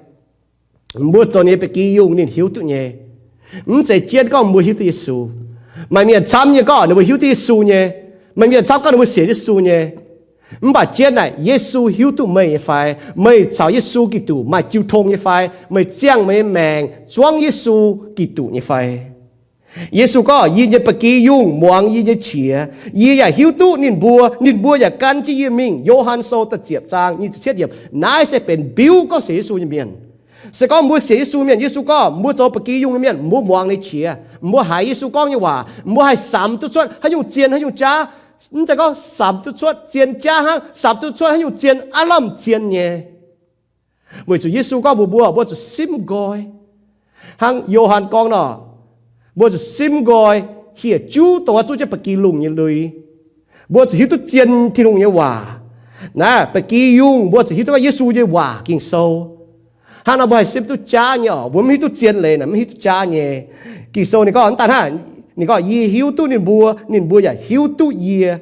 Mbuo zoux ninh nyei ba'gi yungh ninh hiuv duqv nyei. Mv zeiz jienv gorngv mbuo hiuv duqv Yesu. Maaih mienh camv nyei gorngv ninh mbuo hiuv duqv Yesu nyei. Maaih mienh camv gorngv ninh mbuo sienx Yesu nyei. Mv baac jienv naaic, Yesu hiuv duqv meih nyei fai? Meih caux Yesu Giduc maaih jiu tong nyei fai? Meih ziangh meih nyei maengc zuangv Yesu Giduc nyei fai? Yesu gorngv, Yie nyei ba'gi yungh muangx yie nyei qiex. Yie yaac hiuv duqv ninh mbuo, ninh mbuo yaac gan jienv yie mingh. Yo^han Sou da'ziepc zaang nyic ziepc cietv yiemc. Naaiv se benx mbiuv gorngv sienx Yesu nyei mienh. Se gorngv mbuo sienx Yesu mienh, Yesu gorngv mbuo zoux ba'gi yungh nyei mienh, mbuo muangx ninh qiex, mbuo haiz Yesu gorngv nyei waac, mbuo haih samx duqv cuotv haaix nyungc zien haaix nyungc jaav. Mv zeiz gorngv samx duqv cuotv zien jaav hnangv, samx duqv cuotv haaix nyungc zien, aav lamh zien nyei. Weic zuqc Yesu gorngv mbuox mbuo, mbuo zuqc simv nqoi. Hnangv Yo^han gorngv nor, mbuo zuqc simv nqoi, hieh juv dongh oix zuqv jienv ba'gi lungh nyei lui. Mbuo zuqc hiuv duqv zien Tin-Hungh nyei waac. Naaiv ba'gi yungh mbuo zuqc hiuv duqv Yesu nyei waac, Ging-Sou. Hnangv nor mbuo haih simv duqv jaav nyei oc. Mbuo mv hiuv duqv zien leiz naaic mv hiuv duqv jaav nyei. Ging-Sou ninh gorngv mv daaih hnangv, ninh gorngv, Yie hiuv duqv ninh mbuo, ninh mbuo yaac hiuv duqv yie.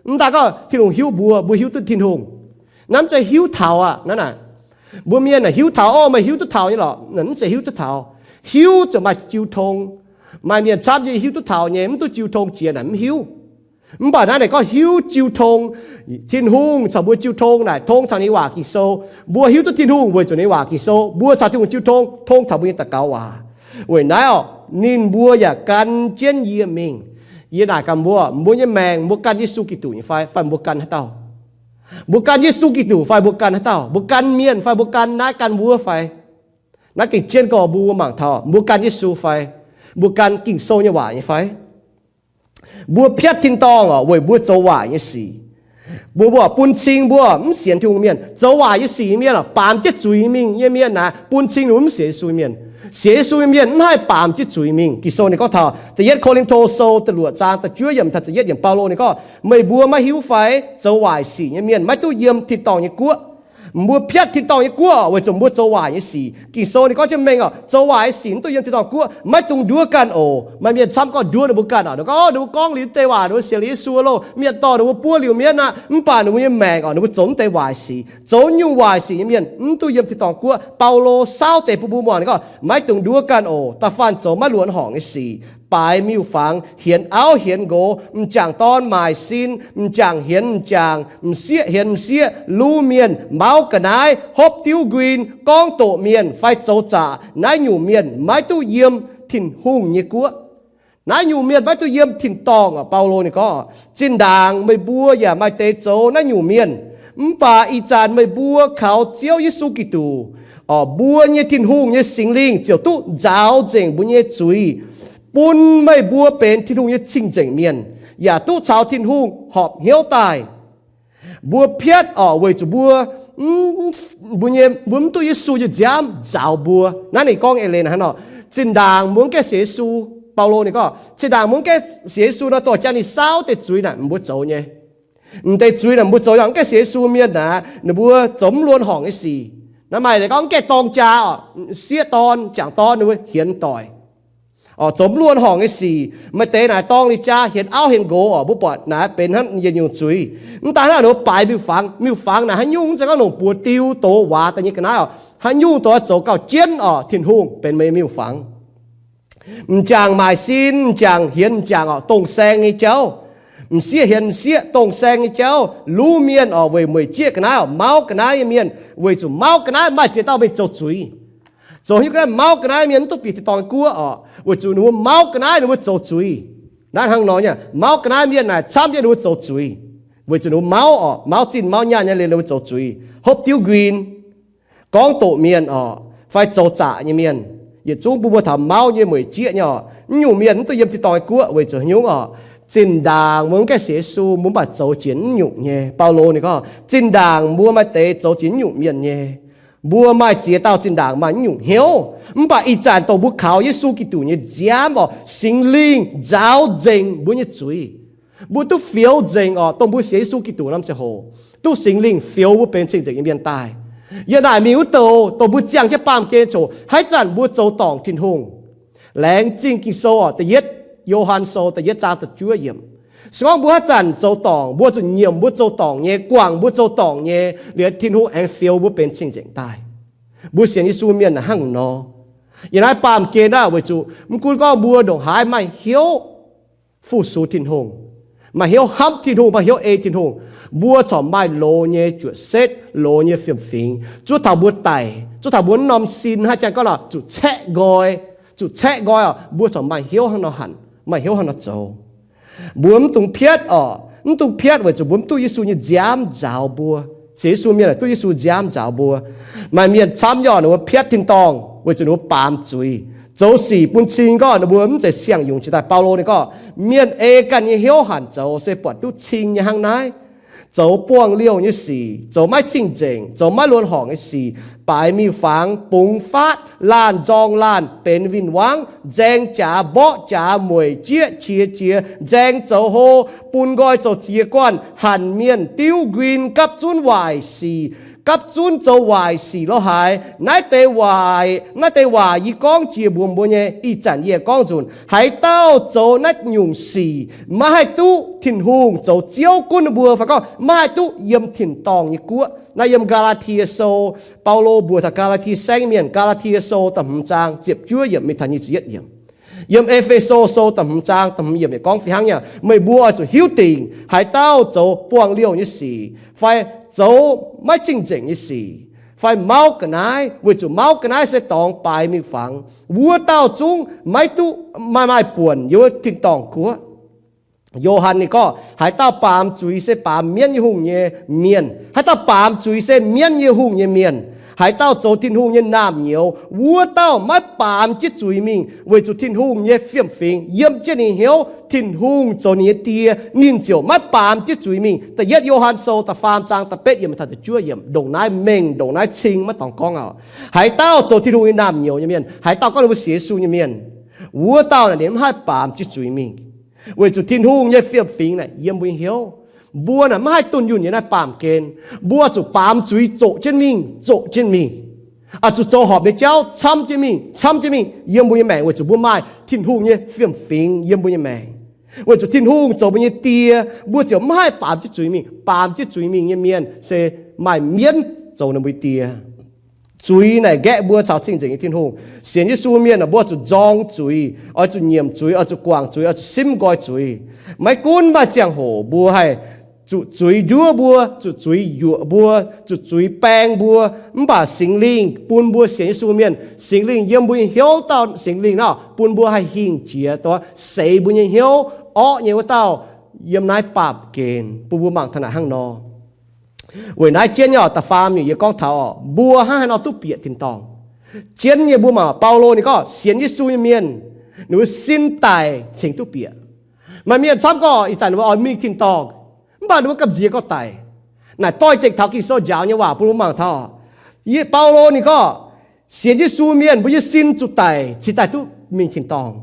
Mv daaih gorngv Tin-Hungh hiuv mbuo, mbuo hiuv duqv Tin-Hungh. Naaiv mv zeiz hiuv taux aqv. Naaiv naaic, mbuo mienh naaic hiuv taux, Ov, meih hiuv duqv taux nyei lorqc. Mv zeiz hiuv duqv taux. Hiuv ziouc maaih jiu tong. Maaih mienh camv nyei hiuv duqv taux nyei, mv duqv jiu tong jiex naaic mv hiuv. Mv baac naaiv naaic gorngv hiuv jiu tong. Tin-Hungh caux mbuo jiu tong naaic tong taux ninh waac Ging-Sou. Mbuo hiuv duqv Tin-Hungh weic zuqc ninh waac Ging-Sou. Mbuo caux Tin-Hungh jiu tong, tong taux mbuo nyei daux gaux waac. Weic naaiv oc, ninh mbuo yaac gan jienv yie mingh. Yie naaic gaax mbuo, mbuo nyei maengc mbuo gan Yesu Giduc nyei fai, fai mbuo gan haaix dauh? Mbuo gan Yesu Giduc fai mbuo gan haaix dauh? Mbuo gan mienh fai mbuo gan naaiv gan wuov fai? Naaiv gengh jienv gorx mbuo mangc taux mbuo gan Yesu fai mbuo gan Ging-Sou nyei waac nyei fai? Mbuo piatv tin-dorngh oc, weic mbuo zoux waaic nyei sic. Mbuo, mbuo bun cing mbuo mv sienx Tin-Hungh mienh, zoux waaic nyei sic nyei mienh oc, baamz jienv zuiz mingh nyei mienh naaic, bun cing ninh mbuo mv sienx Yesu nyei mienh. Sienx Yesu nyei mienh mv haih baamz jienv zuiz mingh. Ging-Sou ninh gorngv taux Da'yietv Ko^lin^to Sou da'luoqc zaang da'juov yiemc taux da'yietv yiemc, Baulo ninh gorngv, Meih mbuo maiv hiuv fai? Zoux waaic sic nyei mienh maiv duqv yiem tin-dorngh nyei guoqv. Mbuo piatv tin-dorngh nyei guoqv weic zuqc mbuo zoux waaic nyei sic. Ging-Sou ninh gorngv jienv mengh oc, zoux waaic nyei sic mv duqv yiem tin-dorngh guoqv. Maiv dungx nduov ganh oc. Maaih mienh camv gorngv nduov ninh mbuo ganh oc. Ninh gorngv, Ninh mbuo gorngv liuz deix waac, ninh mbuo sienx liuz Yesu loh, mienh dorh ninh mbuo buov liuz mienv aqv. Mv baac ninh mbuo nyei maengc oc, ninh mbuo zoux mv deix waaic sic. Zoux nyungc waaic sic nyei mienh mv duqv yiem tin-dorngh guoqv. Baulo saauv deix bun mbuo muangx, ninh gorngv, Maiv dungx nduov ganh oc. Da'faanh zoux maiv luonx horngc nyei sic, baaix miuc-fangx, hienx auv hienx nqox, m'jangc dorn maaic sin, m'jangc hienx m'jangc, m'sieqv hienx m'sieqv, luv mienh, mauv ga'naaiv, hopv diuv nquin, gorngv doqc mienh, fai zoux zaqc. Naaiv nyungc mienh maiv duqv yiem Tin-Hungh nyei guoqv. Naaiv nyungc mienh maiv duqv yiem tin-dorngh oc. Baulo ninh gorngv, Zinh ndaangc meih mbuo yaac maaih deix zoux naaiv nyungc mienh. Mv baac ih zanc meih mbuo kaux Ziouv Yesu Giduc, mbuo nyei Tin-Hungh nyei Singx Lingh ziouc duqv nzaaux nzengc mbuo nyei zuiz, bun meih mbuo benx Tin-Hungh nyei cing-nzengc mienh, yaac duqv caux Tin-Hungh horpc hnyouv daaih. Mbuo piatv oc, weic zuqc mbuo, mbuo nyei, mbuo mv duqv Yesu nyei nziaamv nzaaux mbuo. Naaiv ninh gorngv eix leiz naaic hnangv nor, zinh ndaangc mbuo mv gaengh sienx Yesu, Baulo ninh gorngv, zinh ndaangc mbuo mv gaengh sienx Yesu nor, dorh jaax ninh saauv deix zuiz naaic mbuo zoux nyei. M'deix zuiz naaic mbuo zoux, yaac mv gaengh sienx Yesu mienh naaic, ninh mbuo zoux mv luonx horngc nyei sic. Naaiv maaih leiz gorngv mv gaengh dorng jaax oc, sieqv dorn, m'jangc dorn ninh mbuo hienx doic. Oc, zoux mv luonx horngc nyei sic. Maaih deix naaic dorng ninh jaa hienx auv hienx nqox oc, mbuo buatc naaic benx hnangv yietc nyungc zuiz. Mv daaih hnangv ninh mbuo baaix miuc-fangx, miuc-fangx naaic haaix nyungc mv zeiz gorngv longc buoz diu doz waac daaih nyei ga'naaiv oc. Haaix nyungc doz zoux gauh jienv oc, Tin-Hungh benx meih nyei miuc-fangx. M'jangc maaic sin, m'jangc hienx m'jangc oc, dongh saeng nyei jauv. M'sieqv hienx m'sieqv, dongh saeng nyei jauv. Luv mienh oc, weic mueic jieqv ga'naaiv oc, mauv ga'naaiv nyei mienh, weic zuqc mauv ga'naaiv maaih ziex dauh mingh zoux zuiz. Zoux hiuv ga'naaiv mauv ga'naaiv mienh mv duqv bieqc tin-dorngh guoqv oc, weic zuqc ninh mbuo mauv ga'naaiv ninh mbuo zoux zuiz. Naaiv hnangv nor nyei, mauv ga'naaiv mienh naaic camv jienv ninh mbuo zoux zuiz, weic zuqc ninh mbuo mauv oc, mauv zinh mauv nyaanh nyei liuz ninh mbuo zoux zuiz, hopv diuv nquin, gorngv doqc mienh oc, fai zoux zaqc nyei mienh. Yietc zungv bun mbuo taux mauv nyei, mueic jieqv nyei oc. Mv nyungc mienh mv duqv yiem tin-dorngh nyei guoqv weic zuqc haaix nyungc oc? Zinh ndaangc mbuo mv gaengh sienx Yesu, mbuo mv baac zoux jiex mv nyungc nyei. Baulo ninh gorngv, zinh ndaangc mbuo maaih deix zoux jiex mv nyungc mienh nyei. Mbuo maaih ziex dauh zinh ndaangc maaih mv nyungc hnyouv. Mv baac ih zanc dongh mbuo kaux Yesu Giduc nyei nziaamv oc, Singx Lingh nzaaux nzengc mbuo nyei zuiz. Mbuo duqv fioux nzengc oc, dongh mbuo sienx Yesu Giduc norm ziangh hoc, duqv Singx Lingh fioux mbuo benx cing-nzengc nyei mienh daaih. Yiem naaic mingh wuov douc, dongh mbuo ziangh jienv baamh gen coc, haaix zanc mbuo zoux dorngc Tin-Hungh. Laengz zingh Ging-Sou oc, da'yietv Yo^han Sou da'yietv zaang da'juov yiemc. Se gorngv mbuo haaix zanc zoux dorngc, mbuo zuqc nyiemc mbuo zoux dorngc nyei, guangc mbuo zoux dorngc nyei, liuz Tin-Hungh aengx fioux mbuo benx cing-nzengc daaih. Mbuo sienx Yesu mienh hnangv nor. Yiem naaiv baamh gen naaiv weic zuqc mv gunv gorngv mbuo ndongc haaix maaih hnyouv fu-sux Tin-Hungh, maaih hnyouv hnamv Tin-Hungh, maaih hnyouv ei Tin-Hungh, mbuo corc maaih loz nyei juoqc setv, loz nyei fiem-fingx zuov taux mbuo daic, zuov taux mbuo norm sin haaix jangx gorngv lorqc zuqc caeqv nqoi, zuqc caeqv nqoi oc, mbuo corc maaih hnyouv hnangv nor hanc, maaih hnyouv hnangv nor zoux. Mbuo mv dungx piatv oc, mv dungx piatv weic zuqc mbuo mv duqv Yesu nyei nziaamv nzaaux mbuo. Sienx Yesu mienh duqv Yesu nziaamv nzaaux mbuo. Maaih mienh camv nyei oc, ninh mbuo piatv tin-dorngh weic zuqc ninh mbuo baamz zuiz, zoux sic bun cing gorngv ninh mbuo mv zeiz siang-yungz jiex daaih. Baulo ninh gorngv, mienh ei ganh nyei hnyouv hanc zoux se buatc duqv cing nyei hnangv naaiv. Zoux buangh liouh nyei sic, zoux maiv cing-nzengc, zoux maiv luonx horngc nyei sic, baaix miuc-fangx, bungx faatv, laanh nzorng laanh, benx win-wangv, nzaeng jaax mborqv jaax, mueic jieqv qiex jiez, nzaeng zoux hlo, bun nqoi zoux ziex guanh, hanc mienh, diuv nquin, gapv zunv waaic sic, gapv zunv zoux waaic sic lo haaix. Naaiv deix waaic, naaiv deix waac yie gorngv jiex mbuox mbuo nyei, ih zanc yie gorngv nzunc. Haaix dauh zoux naaiv nyungc sic maiv haih duqv Tin-Hungh zoux Ziouv gunv ninh mbuo, fai gorngv maiv haih duqv yiem tin-dorngh nyei guoqv. Naaiv yiem Gaa^laa^tie Sou, Baulo mbuox taux Gaa^laa^tie saengv mienh, Gaa^laa^tie Sou da'hmz zaang ziepc juov yiemc mingh taux nyic ziepc yietv yiemc. Yiem E^fe^so Sou da'hmz zaang da'hmz yiemc yaac gorngv fih hnangv nyei, meih mbuo oix zuqc hiuv dingc haaix dauh zoux buangh liouh nyei sic, fai zoux maiv cing-nzengc nyei sic, fai mauv ga'naaiv, weic zuqc mauv ga'naaiv se dorngx baaix miuc-fangx, wuov dauh zungv maiv duqv, maaih, maaih buonc yiem wuov tin-dorngh guoqv. Yo^han ninh gorngv, haaix dauh baamz zuiz se baamz mienv nyei hungh nyei mienh. Haaix dauh baamz zuiz se mienv nyei hungh nyei mienh. Haaix dauh zoux Tin-Hungh nyei naamh nyouz, wuov dauh maiv baamz jienv zuiz mingh, weic zuqc Tin-Hungh nyei fiem-fingx yiem jienv ninh hnyouv. Tin-Hungh zoux ninh nyei Die, ninh ziouc maiv baamz jienv zuiz mingh. Da'yietv Yo^han Sou da'faam zaang da'betv yiemc taux da'juov yiemc. Ndongc naaiv mengh, ndongc naaiv cing, maiv dorngx gorngv aqv. Haaix dauh zoux Tin-Hungh nyei naamh nyouz nyei mienh, haaix dauh gorngv ninh mbuo sienx Yesu nyei mienh, wuov dauh naaic ninh mv haih baamz jienv zuiz mingh, weic zuqc Tin-Hungh nyei fiem-fingx naaic yiem mbuo nyei hnyouv. Mbuo naaic maiv haih dunh yunh nyei naaiv baamh gen. Mbuo zuqc baamz zuiz zoqc jienv mingh, zoqc jienv mingh. Oix zuqc zoux horpc nyei jauv camv jienv mingh, camv jienv mingh yiem mbuo nyei maengc, weic zuqc mbuo maaih Tin-Hungh nyei fiem-fingx yiem mbuo nyei maengc. Weic zuqc Tin-Hungh zoux mbuo nyei Die, mbuo ziouc maiv haih baamz jienv zuiz mingh. Baamz jienv zuiz mingh nyei mienh se maaih mienv zoux ninh mbuo nyei die. Zuiz naaic nqaeqv mbuo caux cing-nzengc nyei Tin-Hungh. Sienx Yesu mienh naaic, mbuo zuqc nzorng zuiz, oix zuqc nyiemc zuiz, oix zuqc guangc zuiz, oix zuqc simv nqoi zuiz. Maiv gunv maaih ziangh hoc mbuo haih zuqc zuiz nduov mbuo, zuqc zuiz yuoqc mbuo, zuqc zuiz baeng mbuo, mv baac Singx Lingh bun mbuo sienx Yesu mienh, Singx Lingh yiem mbuo nyei hnyouv dauh Singx Lingh nor, bun mbuo haih hingh jiex, seix mbuo nyei hnyouv orqv nyei wuov dauh yiem naaiv baamh gen, bun mbuo mangc taux naaic hnangv nor. Weic naaiv jienv nyei oc, da'faam nyungc yie gorngv taux oc, mbuo hnangv haaix nor duqv bieqc tin-dorngh. Jienv nyei mbuo mangc Baulo ninh gorngv sienx Yesu nyei mienh, ninh mbuo sin daic cingx duqv bieqc. Maaih mienh camv gorngv ih zanc ninh mbuo oix mingh tin-dorngh, mv baac ninh mbuo gamh nziex gorngv daic. Naaic doix-dekc taux Ging-Sou njaaux nyei waac bun mbuo mangc taux, Baulo ninh gorngv sienx Yesu mienh mbuo nyei sin zuqc daic cingx daaih duqv mingh tin-dorngh.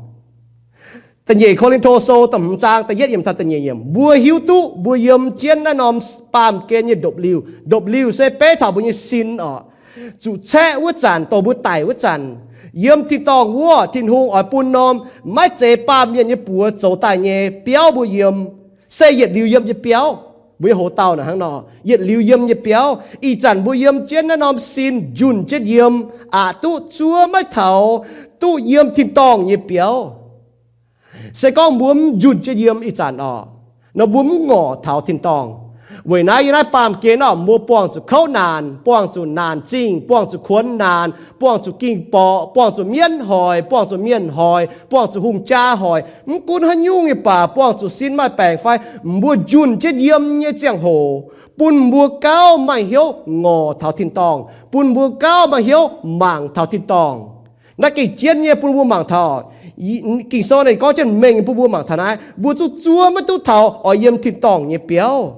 Da'nyeic Ko^lin^to Sou da'hmz zaang da'yietv yiemc taux da'nyeic yiemc, mbuo hiuv duqv mbuo yiem jienv naaiv norm baamh gen nyei ndopv-liuh. Ndopv-liuh se beiv taux mbuo nyei sin oc. Zuqc caeqv wuov zanc, dongh mbuo daic wuov zanc, yiem tin-dorngh wuov, Tin-Hungh oix bun norm maiv zeiz baamh mienh nyei buoz zoux daaih nyei biauv mbuo yiem, se yietc liuz yiem nyei biauv. Mbuo nyei hoc-dauh naaic hnangv nor, yietc liuz yiem nyei biauv. Ih zanc mbuo yiem jienv naaiv norm sin njunh jienv yiem, aqc duqv zuov maiv taux duqv yiem tin-dorngh nyei biauv. Se gorngv mbuo mv njunh jienv yiem ih zanc oc, nor mbuo mv ngorc taux tin-dorngh. Weic naaiv yiem naaiv baamh gen nor, mbuo buangh zuqc kouv naanc, buangh zuqc naanc zingh, buangh zuqc kuonx naanc, buangh zuqc ging-borqc, buangh zuqc mienv hoic, buangh zuqc mienh hoic, buangh zuqc hungh jaa hoic. Mv gunv haaix nyungc nyei baac, buangh zuqc sin maaih baengc fai mbuo njunh jienv yiem nyei ziangh hoc, bun mbuo gauh maaih hnyouv ngorc taux tin-dorngh, bun mbuo gauh maaih hnyouv mangc taux tin-dorngh. Naaiv gengh jienv nyei bun mbuo mangc taux. Ging-Sou ninh gorngv jienv mengh bun mbuo mangc taux naaiv, mbuo zuqc zuov maiv duqv taux oix yiem tin-dorngh nyei biauv.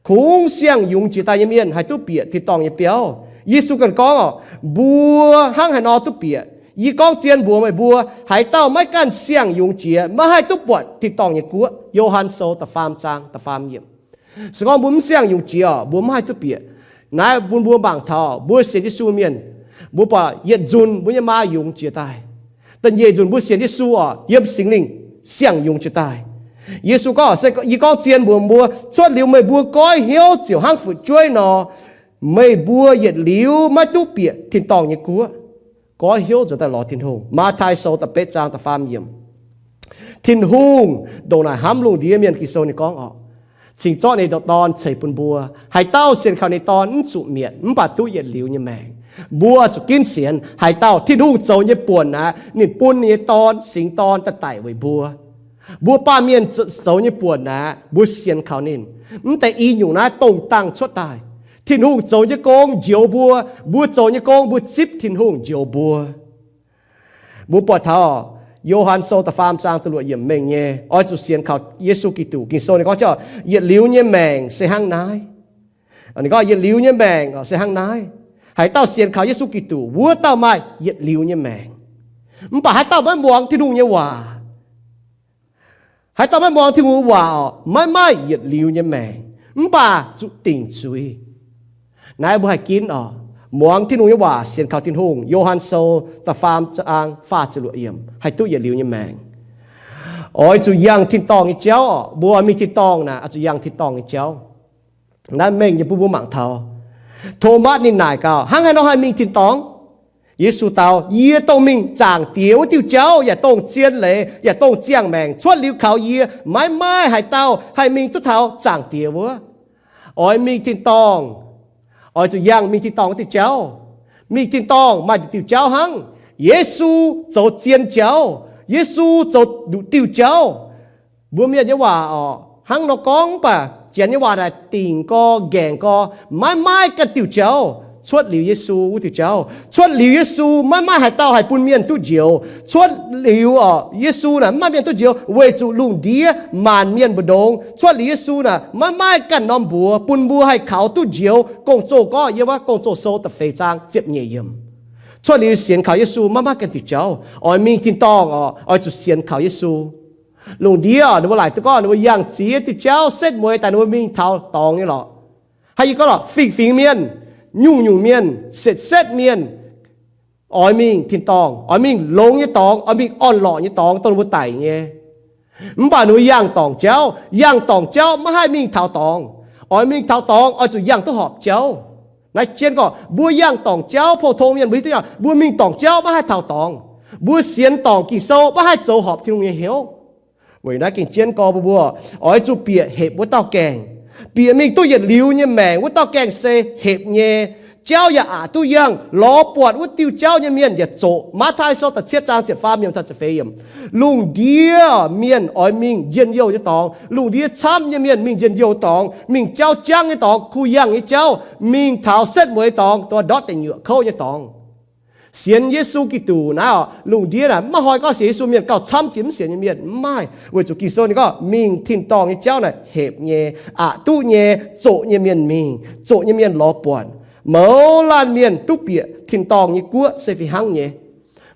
Kungx siang-yungz jiex daaih nyei mienh haih duqv bieqc tin-dorngh nyei biauv. Yesu ganh gorngv oc, mbuo hnangv haaix nor duqv bieqc? Yie gorngv zien mbuox meih mbuo, haaix dauh maiv ganh siang-yungz jiex, maiv haih duqv buatc tin-dorngh nyei guoqv. Yo^han Sou da'faam zaang da'faam yiemc. Se gorngv mbuo mv siang-yungz jiex oc, mbuo mv haih duqv bieqc. Naaiv bun mbuo mangc taux mbuo sienx Yesu mienh, mbuo buatc yietc nzunc mbuo nyei maa yungz jiex daaih. Da'nyeic nzunc mbuo sienx Yesu oc, yiem Singx Lingh siang-yungz jiex daaih. Yesu gorngv, se yie gorngv zien mbuox mbuo, cuotv liuz meih mbuo goiv hnyouv ziouc hnangv fu'jueiv nor, meih mbuo yietc liuz maiv duqv bieqc tin-dorngh nyei guoqv. Goiv hnyouv nzuonx daaih lorz Tin-Hungh. Matv^tai Sou da'betv zaang da'faam yiemc. Tin-Hungh ndongc naaic hnamv lungh ndiev mienh. Ging-Sou ninh gorngv oc, cingx zorqv ninh nyei Dorn ceix bun mbuo. Haaix dauh sienx kaux ninh Dorn mv zuqc mietc, mv baac duqv yietc liuz nyei maengc. Mbuo zuqc ginv sienx. Haaix dauh, Tin-Hungh zoux nyei buonc aqv, ninh bun ninh nyei Dorn, Singx Dorn, daaih daic weic mbuo. Mbuo baamh mienh zoux nyei buonc aqv, mbuo sienx kaux ninh, mv deix i nyungc naaiv dongh dangh cuotv daaih. Tin-Hungh zoux nyei gong njoux mbuo, mbuo zoux nyei gong mbuo zipv Tin-Hungh njoux mbuo. Mbuo buatc taux Yo^han Sou da'faam zaang da'luoqc yiemc mengh nyei, oix zuqc sienx kaux Yesu Giduc. Ging-Sou ninh gorngv, yietc liuz nyei maengc se hnangv naaiv. Ninh gorngv yietc liuz nyei maengc se hnangv naaiv. Haaix dauh sienx kaux Yesu Giduc, wuov dauh maaih yietc liuz nyei maengc. Mv baac haaix dauh maiv muangx Tin-Hungh nyei waac, haaix dauh maiv muangx Tin-Hungh nyei waac oc, maiv maaih yietc liuz nyei maengc, mv baac zuqc dingc zuiz. Naaiv mbuo haih ginv oc. Muangx Tin-Hungh nyei waac, sienx kaux Tin-Hungh, Yo^han Sou da'faam zaang faah ziepc luoqc yiemc, haih duqv yietc liuz nyei maengc. Oix zuqc yangh tin-dorngh nyei jauv oc. Mbuo mingh tin-dorngh naaic, oix zuqc yangh tin-dorngh nyei jauv. Naaiv mengh nyei bun mbuo mangc taux. Tomatv ninh naaic gaax, hnangv haaix nor haih mingh tin-dorngh? Yesu dau, yie dongh mingh Zaangc Diex wuov diuh jauv, yaac dongh zien leiz, yaac dongh ziangh maengc. Cuotv liuz kaux yie, maiv maaih haaix dauh haih mingh duqv taux Zaangc Diex wuov. Oix mingh tin-dorngh, oix zuqc yangh mingh tin-dorngh wuov diuh jauv. Mingh tin-dorngh maaih diuh jauv hnangv. Yesu zoux zien jauv. Yesu zoux nduqc diuh jauv. Mbuo mienh nyei waac oc, hnangv nor gorngv mv baac Janx nyei waac naaic dingc gorx, nqaengc gorx, maiv maaih ganh diuh jauv cuotv liuz Yesu wuov diuh jauv. Cuotv liuz Yesu maiv maaih haaix dauh haih bun mienh duqv njoux. Cuotv liuz oc, Yesu naaic maiv maaih mienh duqv njoux weic zuqc lungh ndiev maanc mienh mbu'ndongx. Cuotv liuz Yesu naaic maiv maaih ganh norm mbuox bun mbuo haih kaux duqv njoux. Gong-Zoh gorngv yiem wuov Gong-Zoh Sou da'feix zaang ziepc nyeic yiemc. Cuotv liuz sienx kaux Yesu maiv maaih ganh diuh jauv. Oix mingh tin-dorngh oc, oix zuqc sienx kaux Yesu. Lungh ndiev ninh mbuo laaic duqv gorngv ninh mbuo yangh ziex diuh jauv setv mueiz daaih ninh mbuo mingh taux dorngx nyei lorqc. Haaix nyungc gorngv lorqc, fingx-fingx mienh, nyungc-nyungc mienh, setv-setv mienh, oix mingh tin-dorngh, oix mingh longx nyei dorngx, oix mingh orn-lorqc nyei dorngx dongh ninh mbuo daic nyei. Mv baac ninh mbuo yangh dorngc jauv, yangh dorngc jauv maiv haih mingh taux dorngx. Oix mingh taux dorngx oix zuqc yangh duqv horpc jauv. Naaiv jienv gorngv mbuo yangh dorngc jauv, pou-tong mienh mbuo hiuv duqv, mbuo mingh dorngc jauv maiv haih taux dorngx. Mbuo sienx dorngc Ging-Sou maiv haih zoux horpc Tin-Hungh nyei hnyouv. Weic naaiv gengh jienv gorngv mbuo, mbuo oix zuqc bieqc hepc wuov dauh gaengh. Bieqc mingh duqv yietc liuz nyei maengc wuov dauh gaengh se hepc nyei. Jauv yaac aqc duqv yangh. Lorz buatc wuov diuh jauv nyei mienh yaac zoqc. Matv^taai Sou da'cietv zaang ziepc faam yiemc taux ziepc feix yiemc. Lungh ndiev mienh oix mingh njien-youh nyei dorngx. Lungh ndiev camv nyei mienh mingh njien-youh dorngx, mingh jauv jangv nyei dorngx, kuh yangh nyei jauv, mingh taux setv mueiz dorngx, dongh ndortv deic nyuoqc kouv nyei dorngx. Sienx Yesu Giduc naaiv oc, lungh ndiev naaic maiv hnoi gorngv sienx Yesu mienh gauh camv jiex mv sienx nyei mienh, mv maaih. Weic zuqc Ging-Sou ninh gorngv mingh tin-dorngh nyei jauv naaic hepc nyei, aqc duqv nyei, zoqc nyei mienh mingh, zoqc nyei mienh lorz buatc. Mouz laanh mienh duqv bieqc tin-dorngh nyei guoqv se fih hnangv nyei.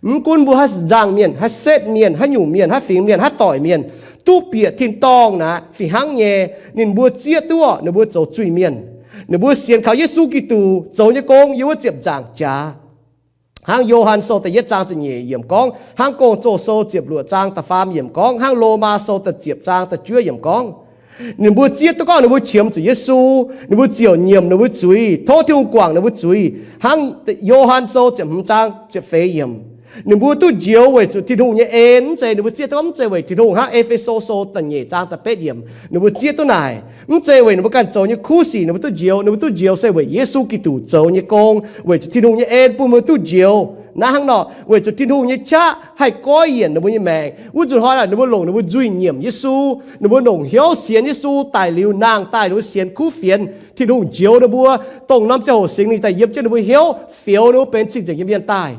Mv gunv mbuo haaix nzangc mienh, haaix setv mienh, haaix nyungc mienh, haaix fingx mienh, haaix doic mienh, duqv bieqc tin-dorngh naaic fih hnangv nyei. Ninh mbuo zieqv duqv ninh mbuo zoux zuiz-mienh. Ninh mbuo sienx kaux Yesu Giduc zoux nyei gong yiem wuov ziepc nzaangc jaax. Hnangv Yo^han Sou da'yietv zaang ziepc nyeic yiemc gorngv, hnangv Gong-Zoh Sou ziepc luoqc zaang da'faam yiemc gorngv, hnangv Lomaa Sou da'ziepc zaang da'juov yiemc gorngv, ninh mbuo zieqv duqv gorngv ninh mbuo qiemx zuqc Yesu, ninh mbuo ziouc nyiemc ninh mbuo zuiz, tov Tin-Hungh guangc ninh mbuo zuiz. Hnangv Yo^han Sou ziepc hmz zaang ziepc feix yiemc, Ninh mbuo duqv njoux weic zuqc Tin-Hungh nyei en, mv zeiz ninh mbuo zieqv duqv, mv zeiz weic Tin-Hungh hnangv. E^fe^so Sou da'nyeic zaang da'betv yiemc, ninh mbuo zieqv duqv naaic, mv zeiz weic ninh mbuo ganh zoux nyei kuv sic ninh mbuo duqv njoux. Ninh mbuo duqv njoux se weic Yesu Giduc zoux nyei gong, weic zuqc Tin-Hungh nyei en bun mbuo duqv njoux. Naaiv hnangv nor, weic zuqc Tin-Hungh nyei qaqv haih goiv yienc ninh mbuo nyei maengc. Wuov nzunc hnoi naaic ninh mbuo longc ninh mbuo nzuih nyiemc Yesu, ninh mbuo longc hnyouv sienx Yesu daic liuz nangh daaih ninh mbuo sienx kuv fienx, Tin-Hungh njoux ninh mbuo, dongh norm ziangh hoc Singx Lingh daaih yiem jienv ninh mbuo hnyouv, fioux ninh mbuo benx cing-nzengc nyei mienh daaih.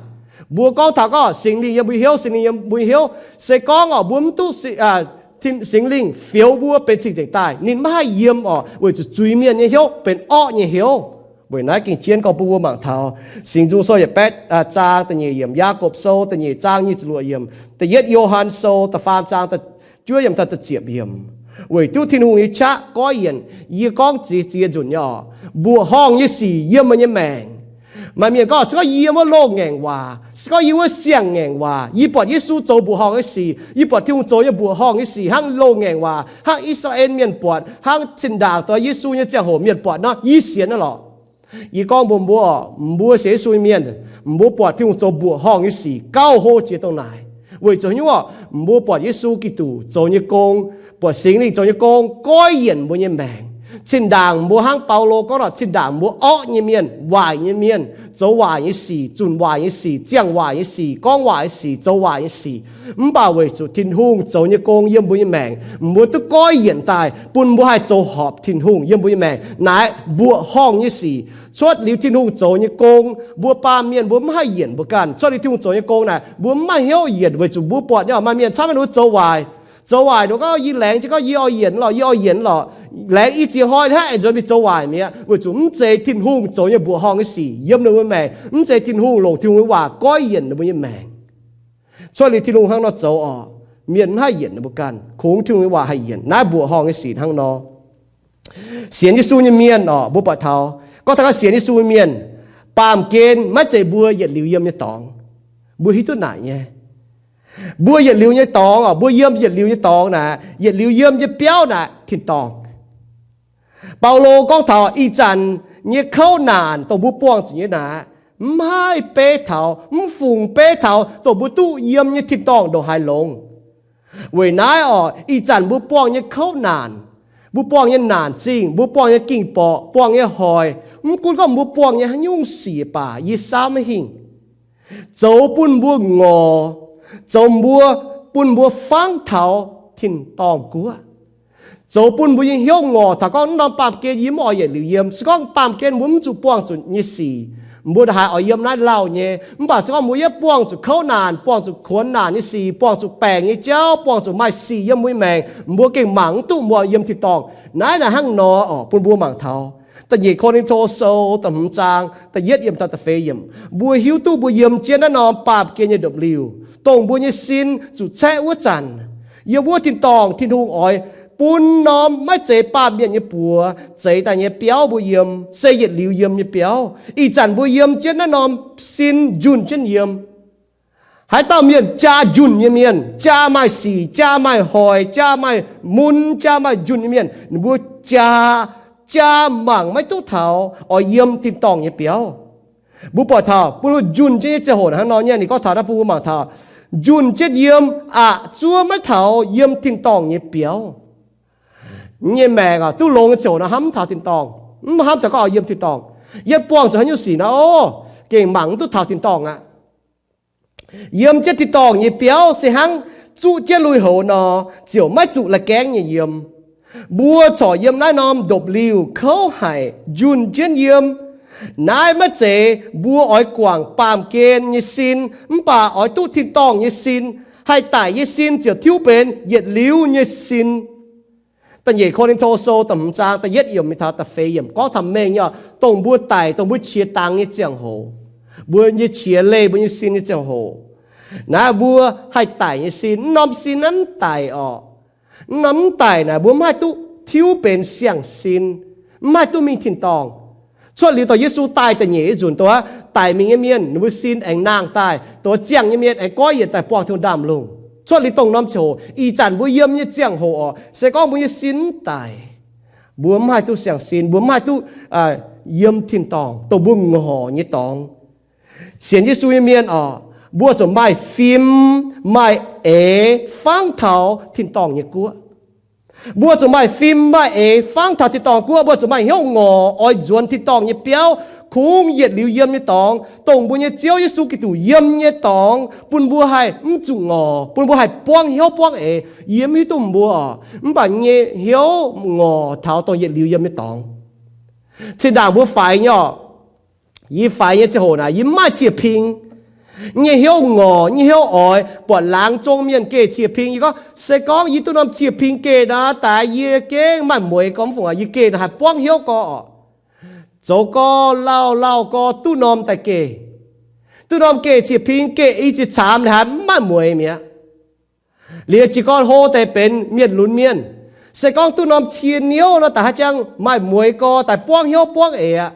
Mbuo gorngv taux gorngv Singx Lingh yiem mbuo hnyouv, Singx Lingh yiem mbuo hnyouv, se gorngv orqc mbuo mv duqv Singx Lingh fioux mbuo benx cing-nzengc daaih, ninh maiv haih yiem orqc, weic zuqc zuiz-mienh nyei hnyouv benx orqv nyei hnyouv. Weic naaiv gengh jienv gorngv bun mbuo mangc taux Singx Nzung Sou yietc baeqv zaang da'nyeic yiemc, Yaagorpc Sou da'nyeic zaang nyic ziepc luoqc yiemc, Da'yietv Yo^han Sou da'faam zaang juov yiemc taux da'ziepc yiemc. Weic duqv Tin-Hungh nyei qaqv goiv yienc, yie gorngv ziex ziex nzunc nyei orqc, mbuoqc horngh nyei sic yiem meih nyei maengc. Maaih mienh gorngv, se gorngv yie wuov loz-ngaengc waac, se gorngv yie wuov siang-ngaengc waac, yie buatc Yesu zoux mbuoqc horngh nyei sic, yie buatc Tin-Hungh zoux nyei mbuoqc horngh nyei sic hnangv loz-ngaengc waac, hnangv I^saa^laa^en mienh buatc, hnangv zinh ndaangc dongh Yesu nyei ziangh hoc mienh buatc nor, yie sienx nor lorqc. Yie gorngv mbuox mbuo, mbuo sienx Yesu nyei mienh, mbuo buatc Tin-Hungh zoux mbuoqc horngh nyei sic gauh hlo jiex dongh naaic. Weic zuqc haaix nyungc orqc? Mbuo buatc Yesu Giduc zoux nyei gong, buatc Singx Lingh zoux nyei gong goiv yienc mbuo nyei maengc. Zinh ndaangc mbuo hnangv Baulo gorngv nor, zinh ndaangc mbuo orqv nyei mienh, waaic nyei mienh, zoux waaic nyei sic, zunc waaic nyei sic, ziangh waaic nyei sic, gorngv waaic nyei sic, zoux waaic nyei sic. Mv baac weic zuqc Tin-Hungh zoux nyei gong yiem mbuo nyei maengc, mbuo duqv goiv yienc daaih bun mbuo haih zoux horpc Tin-Hungh yiem mbuo nyei maengc. Naaiv mbuoqc horngh nyei sic cuotv liuz Tin-Hungh zoux nyei gong, mbuo baamh mienh mbuo mv haih yienc mbuo ganh. Cuotv liuz Tin-Hungh zoux nyei gong naaic, mbuo mv maaih hnyouv yienc weic zuqc mbuo buatc nyei maaih mienh camv mienh mbuo zoux waaic. Zoux waaic nor gorngv yie laengz jienv gorngv yie oix yienc lorqc, yie oix yienc lorqc. Laengz i ziex hnoi hnangv aengx nzuonx mingh zoux waaic mi'aqv, weic zuqc mv zeiz Tin-Hungh zoux nyei mbuoqc horngh nyei sic yiem ninh mbuo maengc, mv zeiz Tin-Hungh longc Tin-Hungh nyei waac goiv yienc ninh mbuo nyei maengc. Cuotv liuz Tin-Hungh hnangv nor zoux orqc, mienh mv haih yienc ninh mbuo ganh, kungx Tin-Hungh nyei waac haih yienc. Naaiv mbuoqc horngh nyei sic hnangv nor. Sienx Yesu nyei mienh orqc, mbuo buatc taux, gorngv taux gorngv sienx Yesu nyei mienh, baamh gen maiv zeiz mbuo yietc liuz yiem nyei dorngx. Mbuo hiuv duqv naaic nyei. Mbuo yietc liuz nyei dorngx orqc, mbuo yiem yietc liuz nyei dorngx naaic, yietc liuz yiem nyei biauv naaic tin-dorngh. Baulo gorngv taux ih zanc nyei kouv naanc dongh mbuo buangh zuqc nyei naaic, mv haih beiv taux, mv fungx beiv taux dongh mbuo duqv yiem nyei tin-dorngh ndongc haaix longx. Weic naaiv orqc, ih zanc mbuo buangh nyei kouv naanc, mbuo buangh nyei naanc zingh, mbuo buangh nyei ging-borqc, buangh nyei hoic, mv gunv gorngv mbuo buangh nyei haaix nyungc sic baac, yie saauv maiv hingh. Zoux bun mbuo ngorc, zoux mbuo, bun mbuo fangv taux tin-dorngh guoqv. Zoux bun mbuo nyei hnyouv ngorc taux gorngv, mv norm baamh gen yie mv oix yietc liuz yiem. Se gorngv baamh gen mbuo mv zuqc buangh zuqc nyei sic, mbuo ndongc haaix oix yiem naaiv lauh nyei. Mv baac se gorngv mbuo yaac buangh zuqc kouv naanc, buangh zuqc kuonx naanc nyei sic, buangh zuqc baengc nyei jauv, buangh zuqc maaih sic yiem mbuo nyei maengc, mbuo gengh mangc mv duqv mbuo yiem tin-dorngh. Naaiv naaic hnangv nor orqc, bun mbuo mangc taux da'nyeic Ko^lin^to Sou da'hmz zaang da'yietv yiemc taux da'feix yiemc, mbuo hiuv duqv mbuo yiem jienv naaiv norm baamh gen nyei ndopv-liuh, dongh mbuo nyei sin zuqc caeqv wuov zanc. Yiem wuov tin-dorngh Tin-Hungh oix bun norm maiv zeiz baamh mienh nyei buoz zeix daaih nyei biauv mbuo yiem, se yietc liuz yiem nyei biauv. Ih zanc mbuo yiem jienv naaiv norm sin njunh jienv yiem. Haaix dauh mienh jaa njunh nyei mienh, jaa maaih sic, jaa maaih hoic, jaa maaih mun, jaa maaih njunh nyei mienh, ninh mbuo jaa, jaa mangc maiv duqv taux oix yiem tin-dorngh nyei biauv. Mbuo buatc taux bun njunh jienv nyei ziangh hoc hnangv nor nyei, ninh gorngv taux naaiv bun mbuo mangc taux njunh jienv yiem aqc zuov maiv taux yiem tin-dorngh nyei biauv. Nyei maengc oc, duqv longx nyei ziangh hoc nor hnamv mv taux tin-dorngh, mv hnamv taux gorngv oix yiem tin-dorngh. Yietv buangh zuqc haaix nyungc sic nor, o, gengh mangc mv duqv taux tin-dorngh aqv. Yiem jienv tin-dorngh nyei biauv se hnangv zuqv jienv lui-houx nor, ziouc maiv zuqc la'gaengv nyei yiem. Mbuo corc yiem naaiv norm ndopv-liuh kouv haic njunh jienv yiem. Naaiv maiv zeiz mbuo oix guangc baamh gen nyei sin, mv baac oix duqv tin-dorngh nyei sin. Haih daic nyei sin ziouc tiuv benx yietc liuz nyei sin. Da'nyeic Ko^lin^to Sou da'hmz zaang da'yietv yiemc mingh taux da'feix yiemc gorngv taux mengh nyei, dongh mbuo daic, dongh mbuo qiex dangx nyei ziangh hoc, mbuo nyei qiex leih mbuo nyei sin nyei ziangh hoc, naaiv mbuo haih daic nyei sin. Mv norm sin naaiv mv daic orqc, mv norm mv daic naaic mbuo mv haih duqv tiuv benx siang-sin, mv haih duqv mingh tin-dorngh. Cuotv liuz dongh Yesu daaih da'nyeic nyei nzunc, dongh wuov daic mingh nyei mienh ninh mbuo sin aengx nangh daaih, dongh wuov ziangh nyei mienh aengx goiv yienc daaih buangh Tin-Hungh ndaamv-lungh. Cuotv liuz dongh norm ziangh hoc, ih zanc mbuo yiem nyei ziangh hoc orqc, se gorngv mbuo nyei sin mv daic, mbuo mv haih duqv siang-sin, mbuo mv haih duqv yiem tin-dorngh, dongh mbuo ngorc nyei dorngx. Sienx Yesu nyei mienh orqc, Mbuo zuqc maaih fim, maaih eix fangv taux tin-dorngh nyei guoqv. Mbuo zuqc maaih fim maaih eix fangv taux tin-dorngh guoqv. Mbuo zuqc maaih hnyouv ngorc oix nzuonx tin-dorngh nyei biauv, kungx yietc liuz yiem nyei dorngx, dongh mbuo nyei Ziouv Yesu Giduc yiem nyei dorngx, bun mbuo haih mv zuqc ngorc, bun mbuo haih buangv hnyouv buangv eix. Yie mv hiuv duqv mbuo oc, mv baac nyei hnyouv ngorc taux dongh yietc liuz yiem nyei dorngx. Zinh ndaangc mbuo faix nyei oc, yie faix nyei ziangh hoc naaic, yie mv maaih ziec ping. Nyei hnyouv ngorc, nyei hnyouv oix buatc laangz zong mienh geh ziec ping. Yie gorngv, se gorngv yie duqv norm ziec ping geh naaic, daaih yie gengh maaih mueix gormx fungc, yie geh naaic haih buangv hnyouv gorx oc. Zoux gorx lauh lauh gorx duqv norm daaih geh. Duqv norm geh ziec ping geh i ziex caamx haiz mv maaih mueix mi'aqv. Liuz jiez gorn hlo deix benx mienh lunx mienh. Se gorngv duqv norm cie niouv nor, daaih haaix jangx maaih mueix gorx daaih buangv hnyouv buangv eix aqv.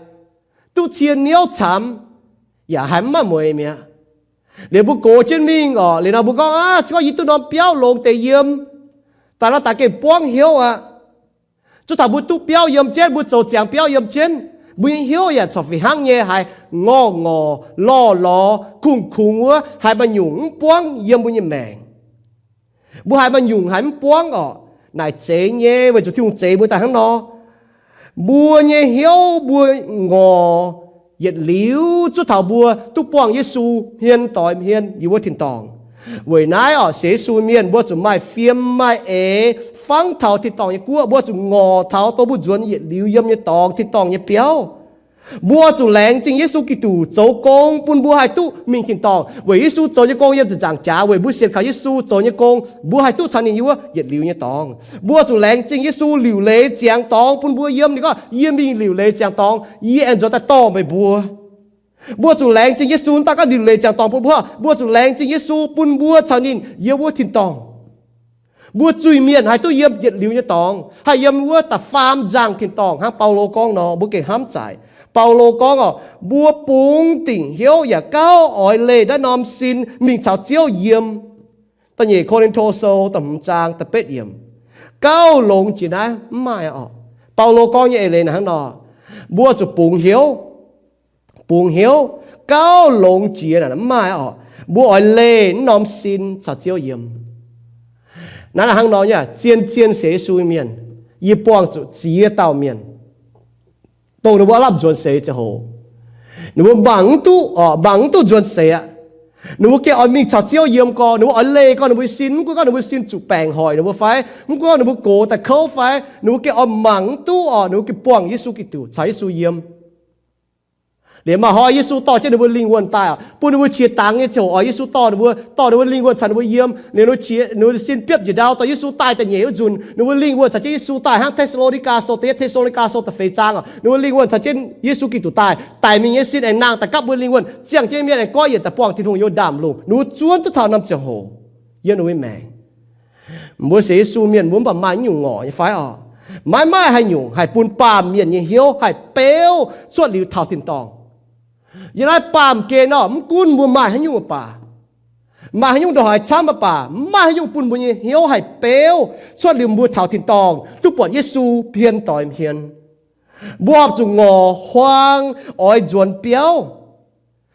Duqv cie niouv caamx yaac haiz mv maaih mueix mi'aqv. Liuz mbuo gox jienv mingh oc, liuz nor mbuo gorngv, aav, se gorngv yie duqv norm biauv longx deix yiem, daaih nor daaih gengh buangv hnyouv aqv. Zuov taux mbuo duqv biauv yiem jienv, mbuo zoux ziangx biauv yiem jienv, mbuo nyei hnyouv yaac corc fih hnangv nyei haiz ngorc ngorc, lorh lorh, kungx kungx wuov, haiz maaih nyungc mv buangv yiem mbuo nyei maengc. Mbuo haiz maaih nyungc haiz mv buangv oc. Naaic zeiz nyei, weic zuqc Tin-Hungh zeix mbuo daaih hnangv nor. Mbuo nyei hnyouv mbuo ngorc yietc liuz zuov taux mbuo duqv buangh Yesu hmien doix hmien yiem wuov tin-dorngh. Weic naaiv oc, sienx Yesu mienh mbuo zuqc maaih fiem maaih eix fangv taux tin-dorngh nyei guoqv. Mbuo zuqc ngorc taux dongh mbuo nzuonx yietc liuz yiem nyei dorngx, tin-dorngh nyei biauv. Mbuo zuqc laengz zingh Yesu Giduc zoux gong bun mbuo haih duqv mingh tin-dorngh. Weic Yesu zoux nyei gong yiem ziepc nzaangc jaax, weic mbuo sienx kaux Yesu zoux nyei gong, mbuo haih duqv caux ninh yiem wuov yietc liuz nyei dorngx. Mbuo zuqc laengz zingh Yesu liuc leiz ziangx dorngx bun mbuo yiem. Ninh gorngv, yie mingh liuc leiz ziangx dorngx, yie aengx nzuonx daaih dorh meih mbuo. Mbuo zuqc laengz zingh Yesu, mv daaih gorngv liuc leiz ziangx dorngx bun mbuo, mbuo zuqc laengz zingh Yesu bun mbuo caux ninh yiem wuov tin-dorngh. Mbuo zuiz-mienh haih duqv yiem yietc liuz nyei dorngx, haih yiem wuov da'faam nzangh tin-dorngh hnangv Baulo gorngv nor, mbuo gengh hnamv zaic. Baulo gorngv oc, mbuo bungx dingc hnyouv yaac gauh oix leih naaiv norm sin mingh caux Ziouv yiem. Da'nyeic Ko^lin^to Sou da'hmz zaang da'betv yiemc. Gauh longx jiex naaiv mv maaih oc. Baulo gorngv nyei eix leiz naaic hnangv nor, mbuo zuqc bungx hnyouv, bungx hnyouv, gauh longx jiex naaic mv maaih oc. Mbuo oix leih naaiv norm sin caux Ziouv yiem. Naaiv hnangv nor nyei, zien-zien sienx Yesu mienh, yie buangh zuqc ziex dauh mienh, dongh ninh mbuo aav lamh nzuonx seix ziangh hoc, ninh mbuo mangc mv duqv oc, mangc mv duqv nzuonx seix aqv. Ninh mbuo gengh oix mingh caux Ziouv yiem gorx, ninh mbuo oix leih gorx ninh mbuo sin, mv gunv gorngv ninh mbuo sin zuqc baengc hoic ninh mbuo fai, mv gunv gorngv ninh mbuo gox daaih kouv fai, ninh mbuo gengh oix mangc mv duqv oc, ninh mbuo gengh buangh Yesu Giduc, caux Yesu yiem. Liuz maaih hnoi Yesu dorh jienv ninh mbuo lingh wuonh daaih oc, bun ninh mbuo qiex dangx nyei ziangh hoc oix Yesu dorh ninh mbuo, dorh ninh mbuo lingh wuonh caux ninh mbuo yiem. Liuz ninh mbuo qiex, ninh mbuo sin biopv njiec ndau dorh Yesu daaih da'nyeic wuov nzunc, ninh mbuo lingh wuonh caux jienv Yesu daaih hnangv Te^saa^lo^ni^gaa Sou, da'yietv Te^saa^lo^ni^gaa Sou da'feix zaang oc, ninh mbuo lingh wuonh caux jienv Yesu Giduc daaih, daic mingh nyei sin aengx nangh daaih gapv mbuo lingh wuonh, ziangh jienv mienh aengx goiv yienc daaih buangh Tin-Hungh yiem ndaamv-lungh. Ninh mbuo zuonv duqv taux norm ziangh hoc yiem ninh mbuo maengc. Mbuo sienx Yesu mienh mbuo mv baac maaih nyungc ngorc nyei fai oc? Maiv maaih haaix nyungc haih bun baamh mienh nyei hnyouv haih beuv cuotv liuz taux tin-dorngh. Yiem naaiv baamh gen oc, mv gunv mbuo maaih haaix nyungc mv baac, maaih haaix nyungc ndongc haaix camv mv baac, mv maaih haaix nyungc bun mbuo nyei hnyouv haih beuv cuotv liuz mbuo taux tin-dorngh duqv buatc Yesu hmien doix hmien. Mbuo horpc zuqc ngorc huaang oix nzuonx biauv.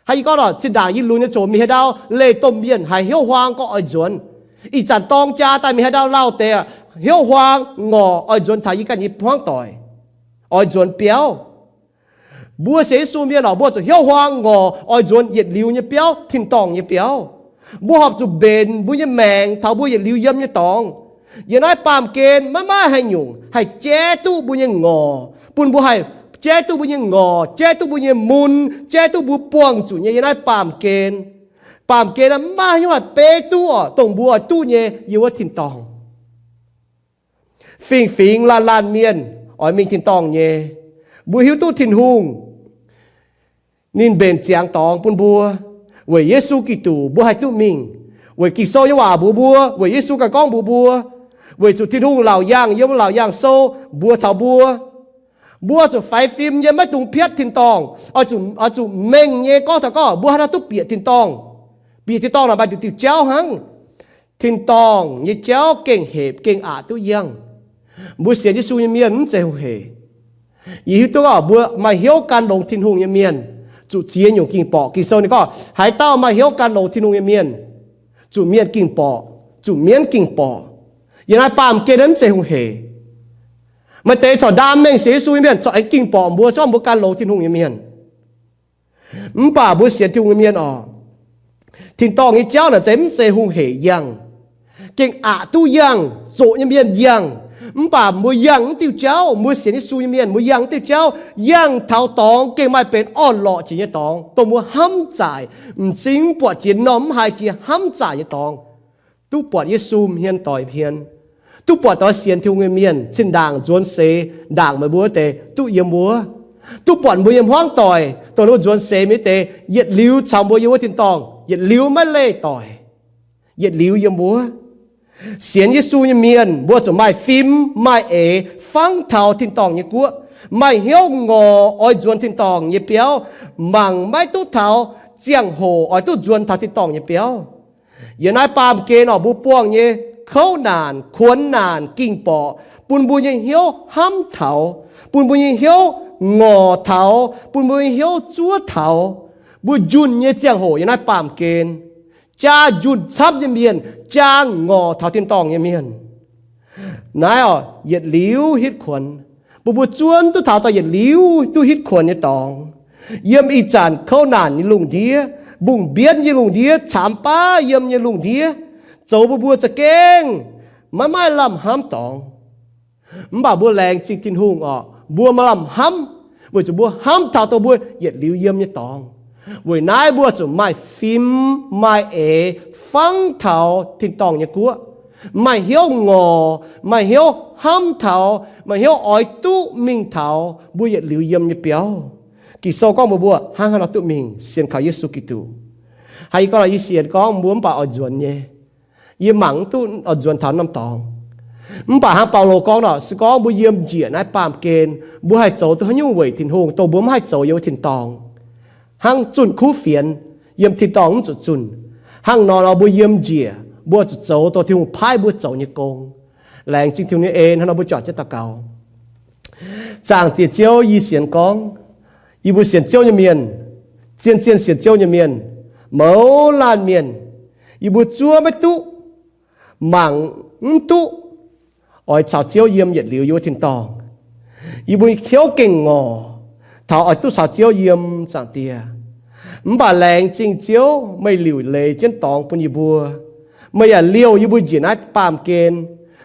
Hnangv yie gorngv oc, zinh ndaangc yie lunx nyei ziangh hoc mingh haaix ndau leih domh mienh haiz hnyouv huaang gorngv oix nzuonx. Ih zanc dorng jaa daaih mingh haaix ndau lauh deix hnyouv huaang ngorc oix nzuonx taux yie ganh nyei hmuangv doic, oix nzuonx biauv. Mbuo sienx Yesu mienh oc, mbuo zuqc hnyouv huaang ngorc oix nzuonx yietc liuz nyei biauv, tin-dorngh nyei biauv. Mbuo horpc zuqc mbenc mbuo nyei maengc taux mbuo yietc liuz yiem nyei dorngx. Yiem naaiv baamh gen maiv maaih haaix nyungc haih jaiv duqv mbuo nyei ngorc, bun mbuo haih jaiv duqv mbuo nyei ngorc, jaiv duqv mbuo nyei mun, jaiv duqv mbuo buangh zuqc nyei yiem naaiv baamh gen. Baamh gen maiv maaih haaix nyungc haih beiv duqv oc, dongh mbuo oix duqv nyei yiem wuov tin-dorngh. Fingx-fingx laanh laanh mienh oix mingh tin-dorngh nyei. Mbuo hiuv duqv Tin-Hungh ninh mbenc ziangx dorngx bun mbuo. Weic Yesu Giduc mbuo haih duqv mingh. Weic Ging-Sou nyei waac mbuox mbuo, weic Yesu ganh gorngv mbuox mbuo, weic zuqc Tin-Hungh laauc yaangh yiem Laauc Yaangh Sou mbuox taux mbuo, mbuo zuqc faix fim yiem maiv dungx piatv tin-dorngh. Oix zuqc, oix zuqc mengh nyei gorngv taux gorngv mbuo haaix nor duqv bieqc tin-dorngh. Bieqc tin-dorngh naaic maaih diuc diuh jauv hnangv. Tin-dorngh nyei jauv gengh hepc gengh aqc duqv yangh. Mbuo sienx Yesu nyei mienh mv zeiz heuc. Yie hiuv duqv oc, mbuo maaih hnyouv gan longx Tin-Hungh nyei mienh, zuqc ziex nyungc ging-borqc. Ging-Sou ninh gorngv, haaix dauh maaih hnyouv gan longx Tin-Hungh nyei mienh, zuqc mienh ging-borqc, zuqc mienv ging-borqc. Yiem naaiv baamh gen mv zeiz hungh heic. Maaih deix corc ndaam mengh sienx Yesu nyei mienh corc aengx ging-borqc mbuo, se gorngv mbuo gan longx Tin-Hungh nyei mienh. Mv baac mbuo sienx Tin-Hungh nyei mienh oc, tin-dorngh nyei jauv naaic zeiz mv zeiz hungh heic yangh, gengh aqc duqv yangh, zoqc nyei mienh yangh. Mv baac mbuo yangh mv diuh jauv, mbuo sienx Yesu nyei mienh, mbuo yangh mv diuh jauv, yangh taux dorngx gengh maaih benx orn-lorqc jiex nyei dorngx, dongh mbuo hnamv zaaic, m'zing mv buatc jiex norm mv haiz jiex hnamv zaaic nyei dorngx. Duqv buatc Yesu hmien doic hmien, duqv buatc doix sienx Tin-Hungh nyei mienh zinh-ndaangc nzuonx seix ndaangc meih mbuo wuov deix duqv yiem wuov. Duqv buatc mbuo nyei hmuangv doic, dongh mbuo nzuonx seix mingh deix, yietc liuz caux mbuo yiem wuov tin-dorngh, yietc liuz maiv leih doic, yietc liuz yiem wuov. Sienx Yesu nyei mienh mbuo zuqc maaih fim maaih eix fangv taux tin-dorngh nyei guoqv, maaih hnyouv ngorc oix nzuonx tin-dorngh nyei biauv, mangc maiv duqv taux ziangh hoc oix duqv nzuonx taux tin-dorngh nyei biauv. Yiem naaiv baamh gen oc, mbuo buangh nyei kouv naanc, kuonx naanc, ging-borqc bun mbuo nyei hnyouv hnamv taux, bun mbuo nyei hnyouv ngorc taux, bun mbuo nyei hnyouv zuov taux. Mbuo njunh nyei ziangh hoc yiem naaiv baamh gen, jaa njunh camv nyei mienh, jaa ngorc taux tin-dorngh nyei mienh. Naaiv oc, yietc liuz hitv kuonx, bun mbuo zuov duqv taux daaih yietc liuz duqv hitv kuonx nyei dorngx. Yiem ih zanc kouv naanc nyei lungh ndiev, mbungh mbienv nyei lungh ndiev, caamx baav yiem nyei lungh ndiev, zoux bun mbuo za'gengh maiv maaih lamh hnamv dorngx. Mv baac mbuo laengz zingh Tin-Hungh oc, mbuo maaih lamh hnamv, weic zuqc mbuo hnamv taux dongh mbuo yietc liuz yiem nyei dorngx. Weic naaiv mbuo zuqc maaih fim maaih eix fangv taux tin-dorngh nyei guoqv, maaih hnyouv ngorc, maaih hnyouv hnamv taux, maaih hnyouv oix duqv mingh taux mbuo yietc liuz yiem nyei biauv. Ging-Sou gorngv mbuox mbuo hnangv haaix nor duqv mingh, sienx kaux Yesu Giduc. Hnangv yie gorngv nor, yie sienx gorngv mbuo mv baac oix nzuonx nyei. Yie mangc mv duqv oix nzuonx taux norm dorngx. Mv baac hnangv Baulo gorngv nor, se gorngv mbuo yiem njiec naaiv baamh gen, mbuo haih zoux duqv haaix nyungc weic Tin-Hungh, dongh mbuo mv haih zoux yiem wuov tin-dorngh. Hnangv zunh kuv fienx, yiem tin-dorngh mv zuqc zunh. Hnangv nor nor mbuo yiem njiec, mbuo zuqc zoux dongh Tin-Hungh paaiv mbuo zoux nyei gong. Laengz zingh Tin-Hungh nyei en, hnangv nor mbuo juangc jienv daux gaux. Zaangc Diex Ziouv, yie sienx gorngv, yie mbuo sienx Ziouv nyei mienh, zien-zien sienx Ziouv nyei mienh, mouz laanh mienh, yie mbuo zuov maiv duqv, mangc mv duqv oix caux Ziouv yiem yietc liuz yiem wuov tin-dorngh. Yie mbuo hnyouv gengh ngorc taux oix duqv caux Ziouv yiem, Zaangc Diex. Mv baac laengz zingh Ziouv, meih liuc leiz jienv dorngx bun yie mbuo. Meih yaac liouh yie mbuo njiec naaiv baamh gen.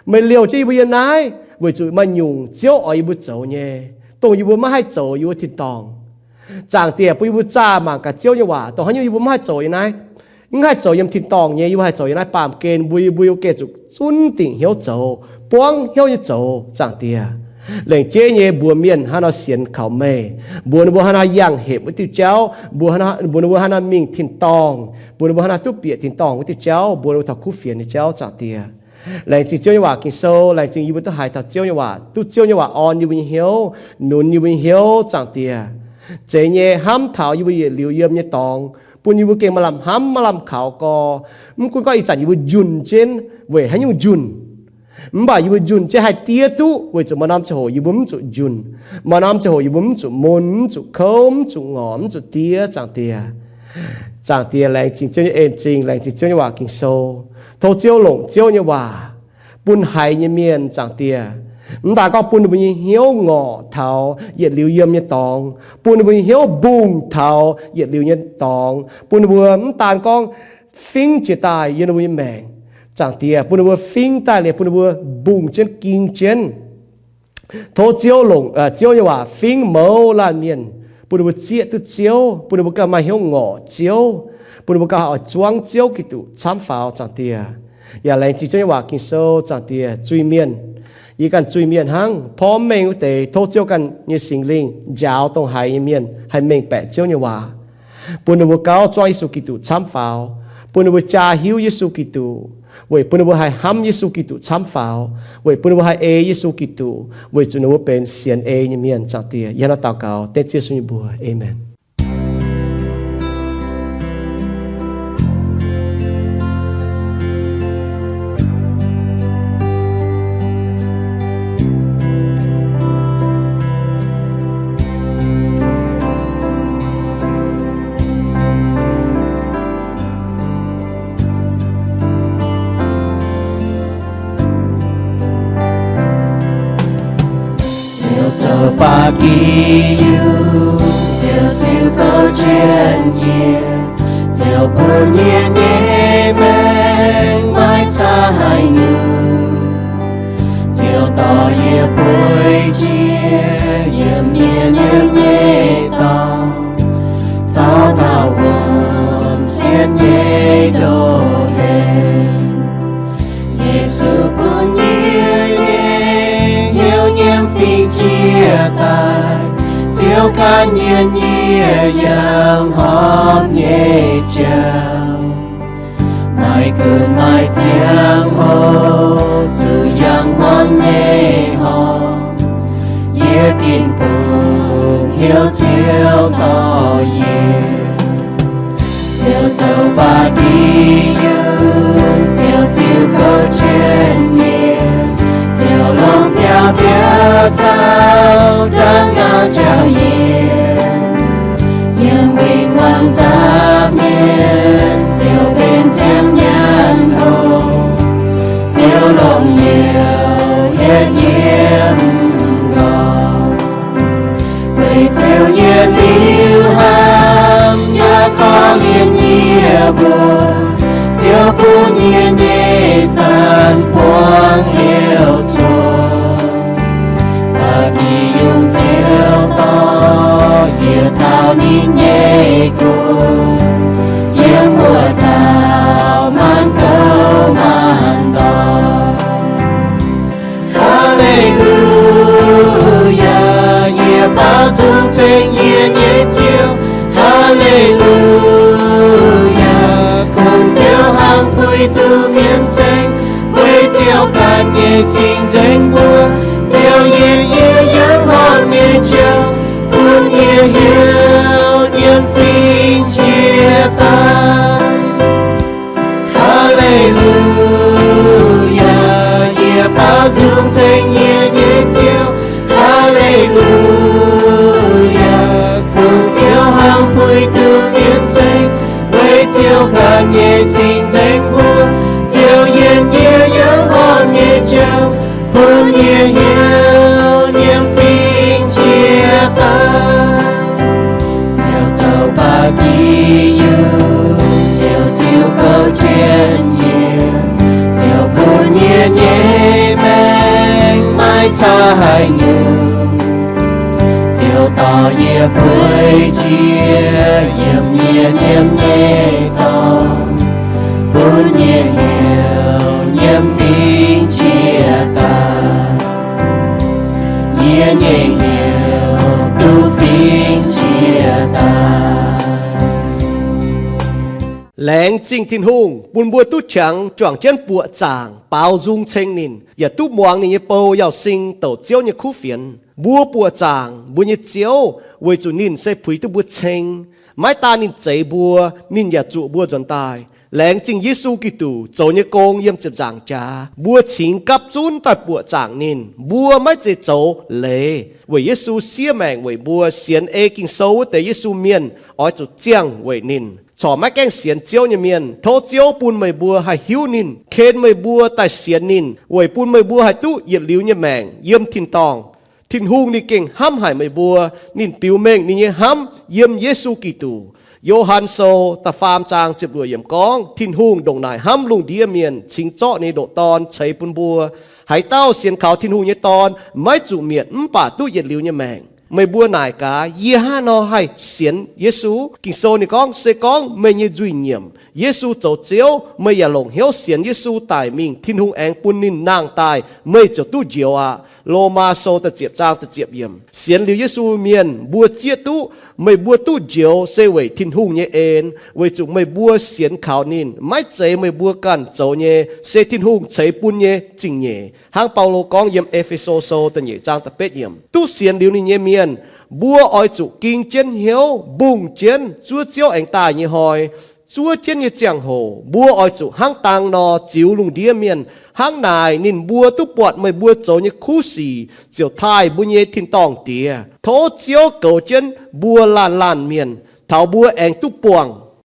Meih liouh jienv yie mbuo yiem naaiv weic zuqc maaih nyungc Ziouv oix yie mbuo zoux nyei, dongh yie mbuo maiv haih zoux yiem wuov tin-dorngh. Zaangc Diex, bun yie mbuo zaah mangc gaax Ziouv nyei waac, dongh haaix nyungc yie mbuo maiv haih zoux yiem naaiv, mv haih zoux yiem tin-dorngh nyei, yie mbuo haih zoux yiem naaiv baamh gen, mbuo, yie mbuo yiem geh zuqc zunv dingc hnyouv zoux, buangv hnyouv nyei zoux, Zaangc Diex. Lengc jeiv nyei mbuox mienh hnangv nor sienx kaux meih, mbuox ninh mbuo hnangv nor yangh hepc wuov diuh jauv, mbuox ninh mbuo hnangv nor mingh tin-dorngh, mbuox ninh mbuo hnangv nor duqv bieqc tin-dorngh wuov diuh jauv, mbuox ninh mbuo taux kuv fienx nyei jauv, Zaangc Diex. Laengz zingh Ziouv nyei waac Ging-Sou, laengz zingh yie mbuo duqv haiz taux Ziouv nyei waac, duqv Ziouv nyei waac orn yie mbuo nyei hnyouv, nunz yie mbuo nyei hnyouv, Zaangc Diex. Zeiz nyei, hnamv taux yie mbuo yietc liuz yiem nyei dorngx, bun yie mbuo gengh maaih lamh hnamv, maaih lamh kaux gorx. Mv gunv gorngv ih zanc yie mbuo njunh jienv weic haaix nyungc njunh, mv baac yie mbuo njunh jienv haih diev duqv weic zuqc maaih norm ziangh hoc yie mbuo mv zuqc njunh. Maaih norm ziangh hoc yie mbuo mv zuqc mun, mv zuqc kouv, mv zuqc ngorc, mv zuqc diev, Zaangc Diex. Zaangc Diex, laengz zingh Ziouv nyei en-zingh, laengz zingh Ziouv nyei waac Ging-Sou. Tov Ziouv longc Ziouv nyei waac bun haiz nyei mienh, Zaangc Diex. Mv daan gorngv bun ninh mbuo nyei hnyouv ngorc taux yietc liuz yiem nyei dorngx, bun ninh mbuo nyei hnyouv mbungh taux yietc liuz nyei dorngx, bun ninh mbuo mv daan gorngv fingv jiex daaih yiem ninh mbuo nyei maengc, Zaangc Diex, bun ninh mbuo fingv daaih liuz bun ninh mbuo mbungh jienv, ging jienv. Tov Ziouv longc, Ziouv nyei waac fingv mouz laanh mienh, bun ninh mbuo zieqv duqv Ziouv, bun ninh mbuo ganh maaih hnyouv ngorc Ziouv, bun ninh mbuo ganh oix zuangv Ziouv Giduc camv faaux, Zaangc Diex. Yaac laengz zingh Ziouv nyei waac Ging-Sou, Zaangc Diex, zuiz-mienh. Yie ganh zuiz-mienh hnangv, porv mengh wuov deix tov Ziouv ganh nyei Singx Lingh njaaux dongh haiz nyei mienh haih mengh baeqc Ziouv nyei waac, bun ninh mbuo gauh zuangv Yesu Giduc camv faaux, bun ninh mbuo jaa hiuv Yesu Giduc, weic bun ninh mbuo haih hnamv Yesu Giduc camv faaux, weic bun ninh mbuo haih ei Yesu Giduc, weic zuqc ninh mbuo benx sienx ei nyei mienh, Zaangc Diex. Yie hnangv naaiv daux gaux dengv Ziouv Yesu nyei mbuox. Aamen. Zoux ba'gi yungz, ziouc ziux gouv jienv yie, ziouc bun yie nyei maengc maiv caa haaix nyungc, ziouc dorh yie bueix jiex yiem yie nyiemv nyei dorngx, taux taux wuom sienx nyei ndoh heix. Yesu bun yie nyei hnyouv nyiemv fingx jiex daaih, Ziouv ganh nyienh yie yangh horpc nyei jauv. Maiv gunv maaih ziangh hoc zuqc yangh hmuangx nyei horpc, yie dinc bungx hnyouv Ziouv dorh yie. Ziouc zoux ba'gi yungz, ziouc ziux gouv jienv yie, ziouc longc biauv-biauv caux ndangv gauh njaaux yie. Yiem win-wangv nza'hmien ziouc benx ziangh nyanc hopv, Ziouv longc youz hietv yie m'nqorngv. Weic Ziouv yietc liuz hnamv yaac korv-lienh yie mbuo, Ziouv bun yie nyei zanc buangv liouc cuotv. Ba'gi yungz Ziouv dorh yie taux ninh nyei guoqv, yiem wuov taux maanc gouv maanc doic. Haa^le^lu^yaa, yie baaux nzung ceng yie nyei Ziouv. Haa^le^lu^yaa, kungx Ziouv hnangv puix duqv mienh ceng, weic Ziouv ganh nyei cing-nzengc mbuo. Ziouv yietc yie yangh horpc nyei jauv, bun yie hnyouv nyiemv fingx jiex daaih. Haa^le^lu^yaa, yie baaux nzung ceng yie nyei Ziouv. Haa^le^lu^yaa, kungx Ziouv hnangv puix duqv mienh ceng, weic Ziouv ganh nyei cing-nzengc mbuo. Ziouv yietc yie yangh horpc nyei jauv, bun yie hnyouv nyiemv fingx jiex daaih. Ziouv zoux ba'gi yungz, Ziouv ziux gouv jienv yie, Ziouv bun yie nyei maengc maiv caa haaix nyungc. Ziouv dorh yie bueix jiex yiem yie nyiemv nyei dorngx, bun yie hnyouv nyiemv fingx jiex daaih. Yie nyei hnyouv duqv fingx jiex daaih. Laengz zingh Tin-Hungh bun mbuo duqv qangx juangc jienv buoqc zaangc baaux nzung ceng ninh, yaac duqv muangx ninh nyei bou Yauz Sing douc Ziouv nyei kuv fienx. Mbuo buoqc zaangc mbuo nyei Ziouv weic zuqc ninh se puix duqv mbuo ceng. Maiv daan ninh zeix mbuo, ninh yaac zuoqc mbuo nzuonx daaih. Laengz zingh Yesu Giduc zoux nyei gong yiem ziepc nzaangc jaax, mbuo cingx gapv zunv daaih buoqc zaangc ninh. Mbuo maiv zeiz zoux leiz weic Yesu siev maengc weic mbuo. Sienx ei Ging-Sou wuov deix Yesu mienh oix zuqc ziangh weic ninh. Corc maiv gaengh sienx Ziouv nyei mienh, tov Ziouv bun meih mbuo haih hiuv ninh, ken meih mbuo daaih sienx ninh, weic bun meih mbuo haih duqv yietc liuz nyei maengc yiem tin-dorngh. Tin-Hungh ninh gengh hnamv haic meih mbuo. Ninh biux mengh ninh nyei hnamv yiem Yesu Giduc. Yo^han Sou da'faam zaang ziepc luoqc yiemc gorngv, Tin-Hungh ndongc naaic hnamv lungh ndiev mienh, cingx zorqv ninh nyei ndoqc Dorn ceix bun mbuo. Haaix dauh sienx kaux Tin-Hungh nyei Dorn maiv zuqc mietc, mv baac duqv yietc liuz nyei maengc. Meih mbuo naaic gaax, yie hnangv haaix nor haih sienx Yesu? Ging-Sou ninh gorngv, se gorngv meih nyei nzuih nyiemc, Yesu zoux Ziouv, meih yaac longc hnyouv sienx Yesu daic mingh, Tin-Hungh aengx bun ninh nangh daaih, meih ziouc duqv njoux aqv. Lomaa Sou da'ziepc zaang da'ziepc yiemc. Sienx liuz Yesu mienh mbuo zieqv duqv meih mbuo duqv njoux se weic Tin-Hungh nyei en, weic zuqc meih mbuo sienx kaux ninh, maiv zeiz meih mbuo ganh zoux nyei, se Tin-Hungh ceix bun nyei zingh nyeic. Hnangv Baulo gorngv yiem E^fe^so Sou da'nyeic zaang da'betv yiemc. Duqv sienx liuz ninh nyei mienh, mbuo oix zuqc ging jienv hnyouv, mbungh jienv zuov Ziouv aengx daaih nyei hnoi. Zuov jienv nyei ziangh hoc mbuo oix zuqc hnangv dang nor ziux lungh ndiev mienh. Hnangv naaic ninh mbuo duqv buatc meih mbuo zoux nyei kuv sic ziouc taaih mbuo nyei tin-dorngh Diex. Tov Ziouv goux jienv mbuo laanh laanh mienh, taux mbuo aengx duqv buangh